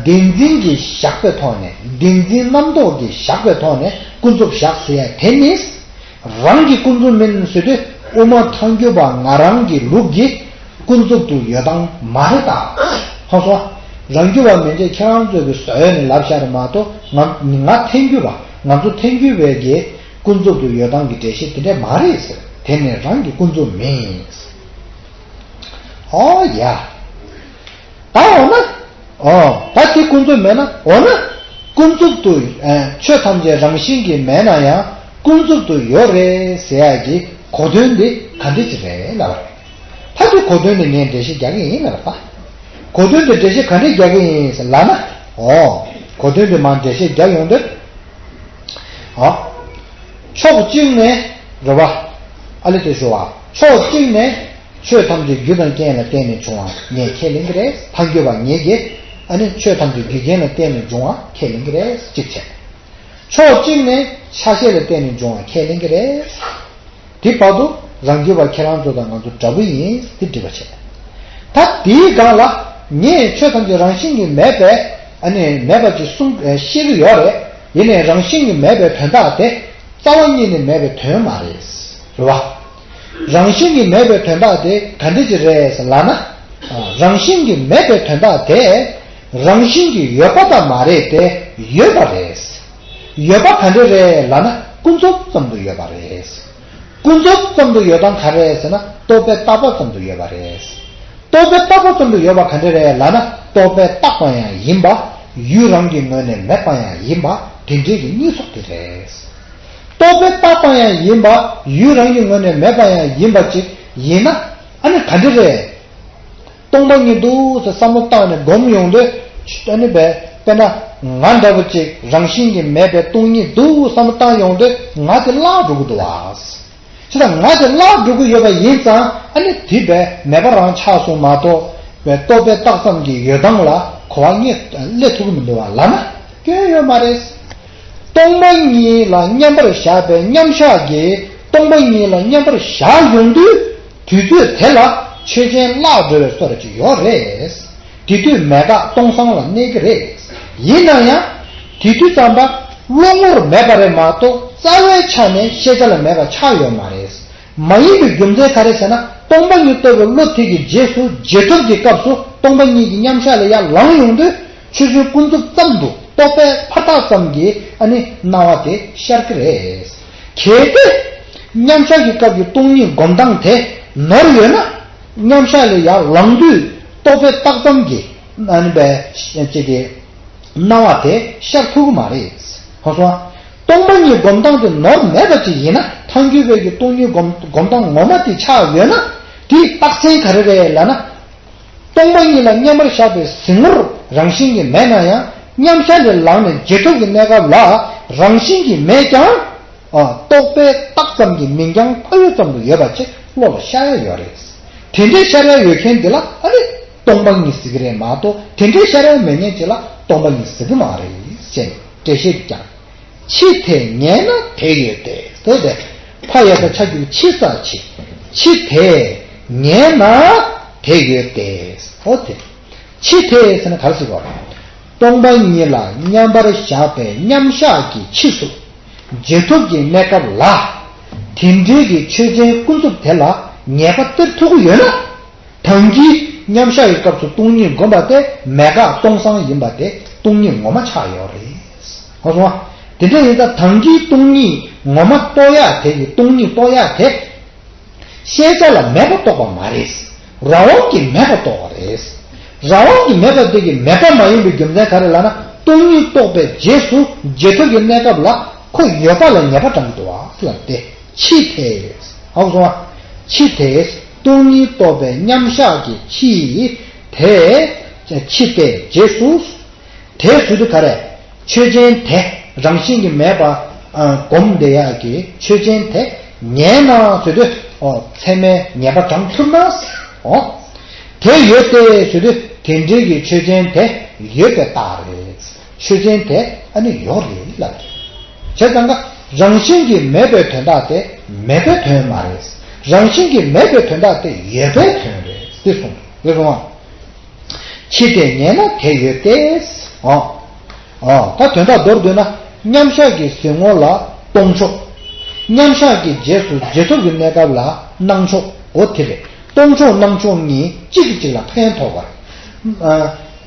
བདེན་འཛིན་གྱིས་བཞག་པའི་ཐོག་ནས་བདེན་འཛིན་རྣམ་རྟོག་གིས་བཞག་པའི་ཐོག་ནས་ཀུན་རྫོབ་བཞག་ཟེར་ཡ་དེ་ནི། རང་གི་ཀུན་རྫོབ་མིན་ཟེར་དུས་དབུ་མ་ཐལ་འགྱུར་བ་ང་རང་གི་ལུགས་ཀྱི་ཀུན་རྫོབ་ཏུ་ཡོད་སྟངས་མ་རེད་ད། ཧ་སོང་། རང་རྒྱུད་པ་མན་ཆད་ཁྱེད་རང་ཚོས་ཀྱི་བཟོ་ཡ་ནི་ལབ་བཞག་རེད་མ་གཏོགས་ང་ང་ཐལ་འགྱུར་བ་ང་ཚོ་ཐལ་འགྱུར་བའི་གི་ཀུན་རྫོབ་ཏུ་ཡོད་སྟངས་ཀྱི་འགྲེལ་བཤད་དེ་འདྲ་མ་རེད་ཟེར། དེ་ནི་རང་གི་ཀུན་རྫོབ་མིན། ཨོ་ཡ། ད་འོ་ན། ཨོ། ད་དེ་ཀུན་རྫོབ་མེད་ན་འོ་ན། ཀུན་རྫོབ་ཏུ་ཨ་ཆོས་ཐམས་ཅད་རང་བཞིན་གྱིས་མེད་ན་ཡང་ཀུན་རྫོབ་ཏུ་ཡོད་རེད་ཟེར་ཡ་གི་གོ་དོན་འདི་ག་འདྲ་ཅིག་རེད་ལབ་པ་རེད། ད་དེ་གོ་དོན་འདི་ངས་འགྲེལ་བཤད་རྒྱག་གི་ཡིན་ལབ་པ་རེད། གོ་དོན་འདི་འགྲེལ་བཤད་ག་འདྲ་རྒྱག་གི་ཡིན་ལབ་ན། ཨོ། གོ་དོན་འདི་མར་འགྲེལ་བཤད་རྒྱག་ཡོང་དུས། ཨ། ཕྱོགས་གཅིག་ནས་རེད་བ། ཨ་ལེ་དེ་ཞུ་བ། ཕྱོགས་གཅིག་ནས་ཆོས་ཐམས་ཅད་རྒྱུ་དང་རྐྱེན་ལ་བརྟེན་ནས་བྱུང་བ་ངས་ཁས་ལེན་གྱི་རེད། ཐལ་འགྱུར་བ་ངེད་ཀྱིས་ཨ་ནི་ཆོས་ཐམས་ཅད་རྒྱུ་རྐྱེན་ལ་བརྟེན་ནས་འབྱུང་བ་ཁས་ལེན་གྱི་རེད་གཅིག་བྱས། ཕྱོགས་གཅིག་ནས་ཆ་ཤས་ལ་བརྟེན་ནས་འབྱུང་བ་ཁས་ལེན་གྱི་རེད། དེ་བར་དུ་རང་རྒྱུད་པ་ཁྱེད་རང་ཚོ་དང་ང་ཚོ་འདྲ་པོ་ཡིན་དེ་འགྲིག་པ་བྱས། ད་དེའི་སྒང་ལ་ངས་ཆོས་ཐམས་ཅད་རང་བཞིན་གྱིས་མེད་པས་ཨ་ནི་མེད་པ་ཅིག་གསུང་ཨ་ཤེས་ཀྱི་ཡོད་རེད། ཡིན་ནའི་རང་བཞིན་གྱིས་མེད་པའི་དོན་དག་དེ་རྩ་བ་ཉིད་ནས་མེད་པའི་དོན་མ་རེད། རེད་བ། རང་བཞིན་གྱིས་མེད་པའི་དོན་དག་དེ་ག་འདྲ་ཅིག་རེད་ལབ་ན། ཨ་རང་བཞིན་གྱིས་མེད་པའི་དོན་དག་དེ་རང་བཞིན་གྱིས་ཡོད་པ་ཙམ་མ་རེད་དེ་ཡོད་པ་རེད། ཡོད་པ་ག་འདྲ་རེད་ལབ་ན་ཀུན་རྫོབ་ཙམ་དུ་ཡོད་པ་རེད། ཀུན་རྫོབ་ཙམ་དུ་ཡོད་སྟངས་ག་རེ་རེད་ཟེར་ན་རྟོག་པས་བཏགས་པ་ཙམ་དུ་ཡོད་པ་རེད། རྟོག་པས་བཏགས་པ་ཙམ་དུ་ཡོད་པ་ག་འདྲ་རེད་ལབ་ན་རྟོག་པས་བཏགས་པ་ཡང་ཡིན་པ། ཡུལ་རང་གི་ངོས་ནས་མེད་པ་ཡང་ཡིན་པ་དེ་འདྲའི་གི་གཉིས་ཚོགས་དེ་རེད། རྟོག་པས་བཏགས་པ་ཡང་ཡིན་པ་ཡུལ་རང་གི་ངོས་ནས་མེད་པ་ཡང་ཡིན་པ་ཅིག་ཡིན་ན་ཨ་ནི་ག་འདྲ་རེད། སྟོང་པ་ཉིད་འདུག་ཟེར་བསམ་བློ་བཏང་ནས་སྒོམ་ཡོང་དུས་ཨ་ནི་བས་དཔེར་ན་ང་འདྲ་བོ་ཅིག་རང་བཞིན་གྱིས་མེད་པའི་སྟོང་ཉིད་འདུག་བསམ་བློ་བཏང་ཡོང་དུས་ང་དེ་བརླག་འགྲོ་གི་འདུག་བ། བྱས་ཙང་ང་དེ་བརླག་འགྲོ་གི་ཡོད་པ་ཡིན་ཙང་ཨ་ནི་དེ་བས་མེད་པ་རང་ཆགས་སོང་མ་གཏོགས་བས་རྟོག་པས་བཏགས་ཙམ་གྱི་ཡོད་སྟངས་ལ་གོ་བ་ངས་སླེབས་ཐུབ་ཀྱི་མི་འདུག་བ་ལབ་ན་སྐྱོན་ཡོད་མ་རེད། སྟོང་པ་ཉིད་ལ་མཉམ་པར་བཞག་པའི་མཉམ་བཞག་གིས་སྟོང་པ་ཉིད་ལ་མཉམ་པར་བཞག་ཡོང་དུས། དུས་ཚོད་དེ་ལ་ཆོས་ཅན་བརླག་འགྲོ་བའི་བཟོ་འདྲ་ཅིག་ཡོད་རེད། དེ་དུས་མེད་དགག་སྟོང་སང་ལ་གནས་ཀྱི་རེད། ཡིན་ན་ཡང་། དེ་དུས་ཙམ་པ་བློ་ངོར་མེད་པ་རེད་མ་གཏོགས་རྩ་བའི་ཆ་ནས་ཤེས་བྱ་ལ་མེད་པ་ཆགས་ཡོད་མ་རེད། མ་ཡིན་པའི་རྒྱུ་མཚན་ག་རེ་ཟེར་ན་སྟོང་པ་ཉིད་རྟོགས་པའི་བློ་དེ་གི་རྗེས་སུ་རྗེས་ཐོབ་ཀྱི་སྐབས་སུ་སྟོང་པ་ཉིད་ཀྱི་མཉམ་བཞག་ལ་ཡར་ལངས་ཡོང་དུས། ཆོས་ཅན་ཀུན་རྫོབ་ཙམ་དུ་རྟོགས་པའི་ཕར་རྟགས་ཙམ་གྱིས་ཨ་ནི་སྣང་བ་དེ་ཤར་གྱི་རེད། གལ་ཏེ། མཉམ་བཞག་གི་སྐབས་ཀྱི་སྟོང་ཉིད་སྒོམ་སྟངས་དེ་ནོར་ཡོད་ན། མཉམ་བཞག་ལས་ཡར་ལངས་དུས་རྟོགས་པའི་རྟགས་ཙམ་གྱིས་ཨ་ནི་བས་ཅིག་གི་སྣང་བ་དེ་ཤར་ཐུབ་ཀྱི་མ་རེད། ཧ་སོང་། སྟོང་པ་ཉིད་སྒོམ་སྟངས་དེ་ནོར་མེད་པ་ཅིག་ཡིན་ན། ཐལ་འགྱུར་བའི་གི་སྟོང་ཉིད་སྒོམ་སྒོམ་སྟངས་ངོ་མ་དེ་ཆགས་ཡོད་ན། དེའི་རྟགས་མཚན་ག་རེ་རེད་ལབ་ན། སྟོང་པ་ཉིད་ལ་མཉམ་པར་བཞག་པའི་གཟིགས་ངོར་རང་བཞིན་གྱིས་མེད་ན་ཡང་། མཉམ་བཞག་ལས་ལངས་ནས་རྗེས་ཐོབ་ཀྱི་གནས་སྐབས་ལ་རང་བཞིན་གྱིས་མེད་ཀྱང་། ཨ། རྟོག་པས་བཏགས་ཙམ་གྱི་མིང་རྐྱང་ཕ་ཡུལ་ཙམ་དུ་ཡོད་པ་ཅིག་བློ་ལ་ཤར་ཡ་ཡོད་རེད། དེ་འདྲའི་ཤར་ཡ་ཡོད་མཁན་དེ་ལ་ཨ་ནི་སྟོང་པ་ཉིད་ཟེར་གྱི་རེད་མ་གཏོགས། དེ་འདྲའི་ཤར་ཡ་མེད་མཁན་ཅིག་ལ་སྟོང་པ་ཉིད་ཟེར་གྱི་མ་རེད་ཅེས་འགྲེལ་བཤད་ཀྱང་། ཕྱི་དེས་ངེས་ན་དེ་ཡོད་དེ། ཟེར་ཏེ། ཕ་ཡ་ད་ཆ་རྒྱུག་ཕྱི་ས་ཕྱི། ཕྱི་དེས་ངེས་ན་དེ་ཡོད་དེ། ཨོ་དེ། ཕྱི་དེས་ཟེར་ན་ག་རེ་ཟེར་བ། སྟོང་པ་ཉིད་ལ་མཉམ་པར་བཞག་པའི་མཉམ་བཞག་གི་ཕྱིས་སུ་རྗེས་ཐོབ་ཀྱི་གནས་སྐབས་ལ། དེ་འདྲའི་གི་ཆོས་ཅན་ཀུན་རྫོབ་དེ་ལ་ངེས་པ་སྟེར་ཐུབ་ཀྱི་ཡོད་ན། ད་གིན་མཉམ་བཞག་གི་སྐབས་སུ་སྟོང་ཉིད་བསྒོམས་པ་དེ་མེད་དགག་སྟོང་སང་ཡིན་པ་དེ་སྟོང་ཉིད་ངོ་མ་ཆགས་ཡོད་རེད། ཧ་གོ་སོང་ང་། དེ་འདྲ་ཡིན་ཙང་ད་གིན་སྟོང་ཉིད་ངོ་མ་རྟོགས་ཡག་དེ་གི་སྟོང་ཉིད་རྟོགས་ཡག་དེ། ཤེས་བྱ་ལ་མེད་པ་རྟོགས་པ་མ་རེད། རང་དབང་གིས་མེད་པ་རྟོགས་པ་རེད། རང་དབང་གིས་མེད་པ་དེ་གི་མེད་པ་མ་ཡིན་པའི་རྒྱུ་མཚན་ག་རེ་ལབ་ན། སྟོང་ཉིད་རྟོགས་པའི་རྗེས་སུ་རྗེས་ཐོབ་ཀྱི་གནས་སྐབས་ལ་ཁོ་ཡོད་པ་ལ་ངེས་པ་དྲངས་འདུག་བ་ལབ་སྟེ། ཕྱི་དེས། ཧ་གོ་སོང་ང་། ཕྱི་དེས་སྟོང་ཉིད་རྟོགས་པའི་མཉམ་བཞག་གི་ཕྱི་དེ། ཕྱི་དེ་རྗེས་སུ། དེ་ཟེར་དུས་ག་རེ། ཆོས་ཅན་དེ་རང་བཞིན་གྱིས་མེད་པ། ཨ། སྒོམ་བསྡད་ཡག་གི་ཆོས་ཅན་དེ་ངེས་ན་ཟེར་དུས། ཨོ། ཚད་མས་ངེས་པ་དྲངས་ཐུབ་ན། ཨོ། དེ་ཡོད་དེ་ཟེར་དུས་དེ་འདྲའི་གི་ཆོས་ཅན་དེ་ཡོད་པའི་རྟགས་རེད། ཆོས་ཅན་དེ་ཨ་ནི་ཡོད་རེད་ལབ། བྱས་ཙང་ཀ་རང་བཞིན་གྱིས་མེད་པའི་དོན་དག་དེ་མེད་པའི་དོན་མ་རེད། རང་བཞིན་གྱིས་མེད་པའི་དོན་དག་དེ་ཡོད་པའི་དོན་རེད། འདི་གསུངས། རེད་སོང་ང་། ཕྱི་དེས་ངེས་ན་དེ་ཡོད་དེ། ཨོ། ཨོ། ད་དོན་དག་མདོར་བསྡུས་ན། མཉམ་བཞག་གི་གཟིགས་ངོ་ལ་སྟོང་ཕྱོགས། མཉམ་བཞག་གི་རྗེས་སུ་རྗེས་ཐོབ་ཀྱི་གནས་སྐབས་ལ་སྣང་ཕྱོགས། འོ་དེ་རེད། སྟོང་ཕྱོགས་སྣང་ཕྱོགས་གཉིས་གཅིག་གིས་གཅིག་ལ་ཕན་ཐོགས་པར། ཨ།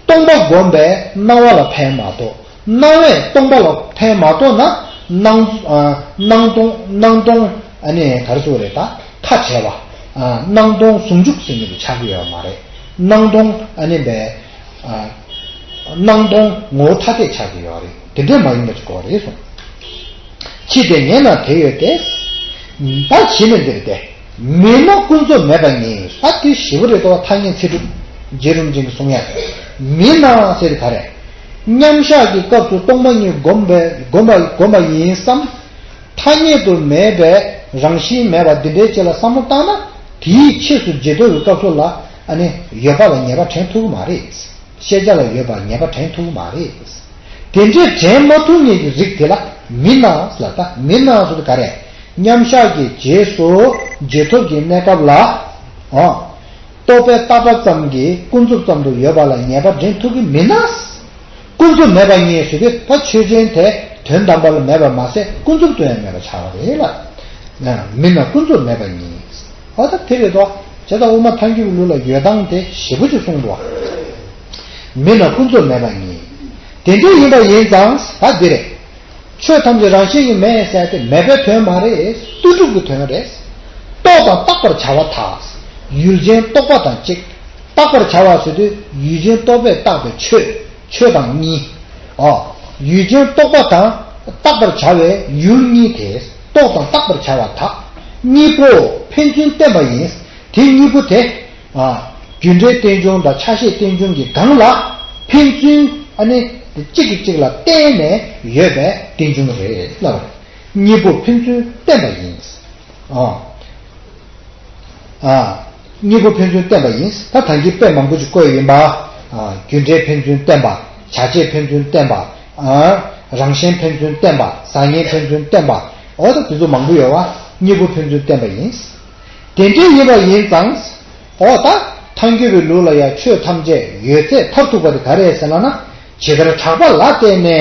སྟོང་པ་བསྒོམས་པས་སྣང་བ་ལ་ཕན་མ་གཏོགས། སྣང་བས་སྟོང་པ་ལ་ཕན་མ་ཐོགས་ན། སྣང་། ཨ། སྣང་སྟོང་། སྣང་སྟོང་། ཨ་ནི་ག་རེ་ཟེར་དགོས་རེད། ད་མཐའ་བྲལ་བ། ཨ། སྣང་སྟོང་ཟུང་འཇུག་ཟེར་ནི་དེ་ཆགས་ཀྱི་ཡོད་མ་རེད། སྣང་སྟོང་། ཨ་ནི་བས། ཨ། སྣང་སྟོང་ངོ་བོ་ཐ་དད་ཆགས་ཀྱི་ཡོད་རེད། དེ་འདྲས་མ་ཡིན་པ་ཅིག་དགོས་རེད་གསུངས། ཕྱི་དེས་ངེས་ན་དེ་ཡོད་དེ། ད་གཞི་ནས་འདིར་ཏེ། མིན་ན་ཀུན་རྫོབ་མེད་པ་ཉིད། ད་དེ་ཞིབ་པོ་རེད་དོ། ཐ་སྙད་ཚིག་གྲུབ་རྗེ་རིན་པོ་ཆེས་གསུང་ཡ། མིན་ན་ཟེར་ག་རེ། མཉམ་བཞག་གི་སྐབས་སུ་སྟོང་པ་ཉིད་བསྒོམས་པའི་བསྒོམས་པ་བསྒོམས་པ་ཡིན་བསམ། ཐ་སྙད་དུ་མེད་པའི་རང་བཞིན་མེད་པ་འདི་འདྲའི་ཆེད་ལ་བསམ་བློ་བཏང་ན། དེའི་ཕྱིས་སུ་རྗེས་ཐོབ་ཀྱི་སྐབས་སུ་ལ་ཨ་ནི་ཡོད་པ་ལ་ངེས་པ་དྲན་ཐུབ་ཀྱི་མ་རེད། ཤེས་བྱ་ལ་ཡོད་པ་ངེས་པ་དྲན་ཐུབ་ཀྱི་མ་རེད། དེ་འདྲའི་དྲན་མ་ཐུབ་མཁན་གྱི་རིགས་དེ་ལ་མིན་ན་ལབ། ད་མིན་ན་ཟེར་དུས་ག་རེ། མཉམ་བཞག་གི་རྗེས་སུ་རྗེས་ཐོབ་ཀྱི་གནས་སྐབས་ལ། ཨོ། རྟོག་པས་བཏགས་པ་ཙམ་གྱིས་ཀུན་རྫོབ་ཙམ་དུ་ཡོད་པ་ལ་ངེས་པ་དྲན་ཐུབ་ཀྱི་མིན་ན། ཀུན་རྫོབ་མེད་པ་ཉིད་ཟེར་དུས་ད་ཆོས་ཅན་དེ་དོན་དམ་པར་མེད་པ་མ་ཟད་ཀུན་རྫོབ་ཏུ་ཡང་མེད་པ་ཆགས་པ་རེད་ལ། མིན་ན་ཀུན་རྫོབ་མེད་པ་ཉིད། ཨོ་ད་དེ་རེད་དོ། བྱས་ཙང་དབུ་མ་ཐལ་འགྱུར་བའི་ལུགས་ལ་ཡོད་སྟངས་དེ་ཞིབ་པོ་ཅིག་གསུངས་འདུག་མིན་ན་ཀུན་རྫོབ་མེད་པ་ཉིད། དེ་འདྲ་ཡིན་པ་ཡིན་ཙང་ད་འདི་རེད། ཆོས་ཐམས་ཅད་རང་བཞིན་གྱིས་མེད་ཟེར་ཏེ་མེད་པའི་དོན་མ་རེད། ལྟོས་གྲུབ་ཀྱི་དོན་རེད། རྟོགས་དང་བཏགས་པར་བྱ་བ་དག་ཡུལ་ཅན་རྟོག་པ་དང་གཅིག་བཏགས་པར་བྱ་བ་ཟེར་དུས་ཡུལ་ཅན་རྟོག་པས་བཏགས་པའི་ཆོས། ཆོས་དང་གཉིས། ཨོ། ཡུལ་ཅན་རྟོག་པ་དང་བཏགས་པར་བྱ་བའི་ཡུལ་གཉིས་ཏེ། རྟོགས་དང་བཏགས་པར་བྱ་བ་དག་གཉིས་པོ་ཕན་ཚུན་བརྟེན་པ་ཡིན། དེ་གཉིས་པོ་དེ། ཨ། རྒྱུ་འབྲས་རྟེན་འབྱུང་དང་ཆ་ཤས་རྟེན་འབྱུང་གི་སྒང་ལ་ཕན་ཚུན་ཨ་ནི་གཅིག་གིས་གཅིག་ལ་བརྟེན་ནས་ཡོད་པའི་རྟེན་འབྱུང་རེད་ལབ། གཉིས་པོ་ཕན་ཚུན་བརྟེན་པ་ཡིན། ཨ། ཨ། གཉིས་པོ་ཕན་ཚུན་བརྟེན་པ་ཡིན། ད་ད་གིན་དཔེ་མང་པོ་ཅིག་བཀོད་ཡིན་པ། ཨ། རྒྱུ་འབྲས་ཕན་ཚུན་བརྟེན་པ། བྱ་བྱེད་ཕན་ཚུན་བརྟེན་པ། ཨ། རང་གཞན་ཕན་ཚུན་བརྟེན་པ། བཟང་ངན་ཕན་ཚུན་བརྟེན་པ། འོ་ད་དེ་ཚོ་མང་པོ་ཡོད་པ། གཉིས་པོ་ཕན་ཚུན་བརྟེན་པ་ཡིན། དེ་འདྲའི་ཡིན་པ་ཡིན་ཙང་། འོ་ད་ཐལ་འགྱུར་བའི་ལུགས་ལ་ཡང་ཆོས་ཐམས་ཅད་ཡོད་ཚད་མཐར་ཐུག་པ་དེ་ག་རེད་ཟེར་ན་ན། ཇི་ལྟར་གྲགས་པ་ལ་བརྟེན་ནས་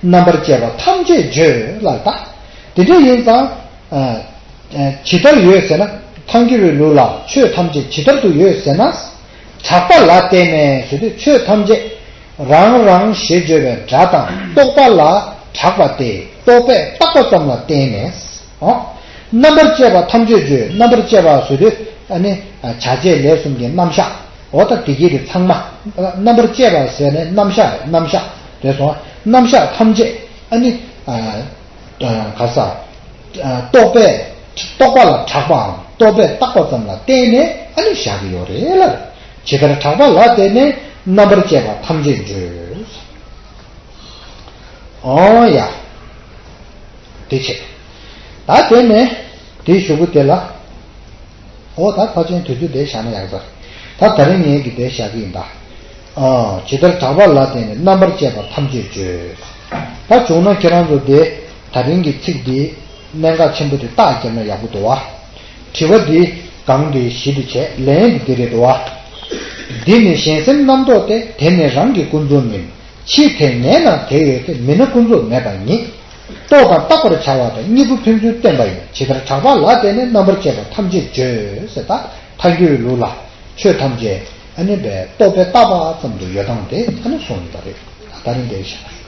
རྣམ་པར་དཔྱད་པ་ཐམས་ཅད་བརྗོད་ལ་ད། དེ་འདྲ་ཡིན་ཙང་། ཇི་ལྟར་ཡོད་ཟེར་ན། ཐལ་འགྱུར་བའི་ལུགས་ལ་ཆོས་ཐམས་ཅད་ཇི་ལྟར་དུ་ཡོད་ཟེར་ན། གྲགས་པ་ལ་བརྟེན་ནས་ཟེར་དུས་ཆོས་ཐམས་ཅད་རང་རང་ཞེས་བརྗོད་པའི་སྒྲ་དང་རྟོག་པ་ལ་གྲགས་པ་སྟེ་རྟོག་པས་བཏགས་པ་ཙམ་ལ་བརྟེན་ནས། ཨོ། རྣམ་པར་དཔྱད་པ་ཐམས་ཅད་བརྗོད། རྣམ་པར་དཔྱད་པ་ཟེར་དུས་ཨ་ནི་བྱ་བྱེད་ལས་གསུམ་གྱི་རྣམ་གཞག་འོ་ད་དེ་གྱད་དེ་ཚང་མ། རྣམ་པར་དཔྱད་པ་ཟེར་ནས་རྣམ་གཞག་རེད། རྣམ་གཞག་རེད་སོང་། རྣམ་གཞག་ཐམས་ཅད་ཨ་ནི། ཨ། ག་ས། རྟོག་པས་རྟོག་པ་ལ་གྲགས་པའམ་རྟོག་པས་བཏགས་པ་ཙམ་ལ་བརྟེན་ནས་ཨ་ནི་བཞག་གི་ཡོད་རེད་ལ། ཇི་ལྟར་གྲགས་པ་ལ་བརྟེན་ནས་རྣམ་པར་དཔྱད་པ་ཐམས་ཅད་བརྗོད། ཨོ་ཡ། དེ་བྱས། ད་དེ་ནས་དེའི་གཞུག་གུ་དེ་ལ། ཨོ་ད་ཕལ་ཆེར་དུས་ཚོད་དེ་བཞག་ན་ཡག་ས་རེད། ད་ད་རིང་ངས་ཀྱི་དེ་བཞག་གི་ཡིན་ད། ཨ་ཇི་ལྟར་གྲགས་པ་ལ་བརྟེན་ནས་རྣམ་པར་དཔྱད་པ་ཐམས་ཅད་བརྗོད། ད་བྱུང་ན་ཁྱེད་རང་ཚོ་དེ་ད་རིང་གི་ཚིག་འདིའི་གནད་འགག་ཆེན་པོ་དེ་རྟགས་བརྒྱབ་ན་ཡག་པོ་འདུག་བ། དྲི་བ་འདི་གང་འདྲའི་གཞི་དུ་བྱས་ལན་འདི་འདི་རེད་འདུག་བ། འདི་ནི་གཞན་སེམས་རྣམ་རྟོག་སྟེ། དེ་ནི་རང་གི་ཀུན་རྫོབ་མིན། ཕྱིས་དེ་ངེས་ན་དེ་ཡོད་ཚེ། མིན་ན་ཀུན་རྫོབ་མེད་པ་ཉིད། རྟོག་དང་བརྟག་པར་བྱ་བ་དང་། གཉིས་པོ་ཕན་ཚུན་བསྟན་པ་ཡིན། ཇི་ལྟར་གྲགས་པ་ལ་བརྟེན་ནས། རྣམ་པར་དཔྱད་པ་ཐམས་ཅད་བརྗོད་ཟེར། ད་ཐལ་འགྱུར་བའི་ལུགས་ལ་ཆོས་ཐམས་ཅད་ཨ་ནི་བས་རྟོག་པས་བཏགས་པ་ཙམ་དུ་ཡོད་སྟངས་དེ་ཨ་ནི་གསུངས་ཡོད་པ་རེད། ད་རིང་དེ་བཞག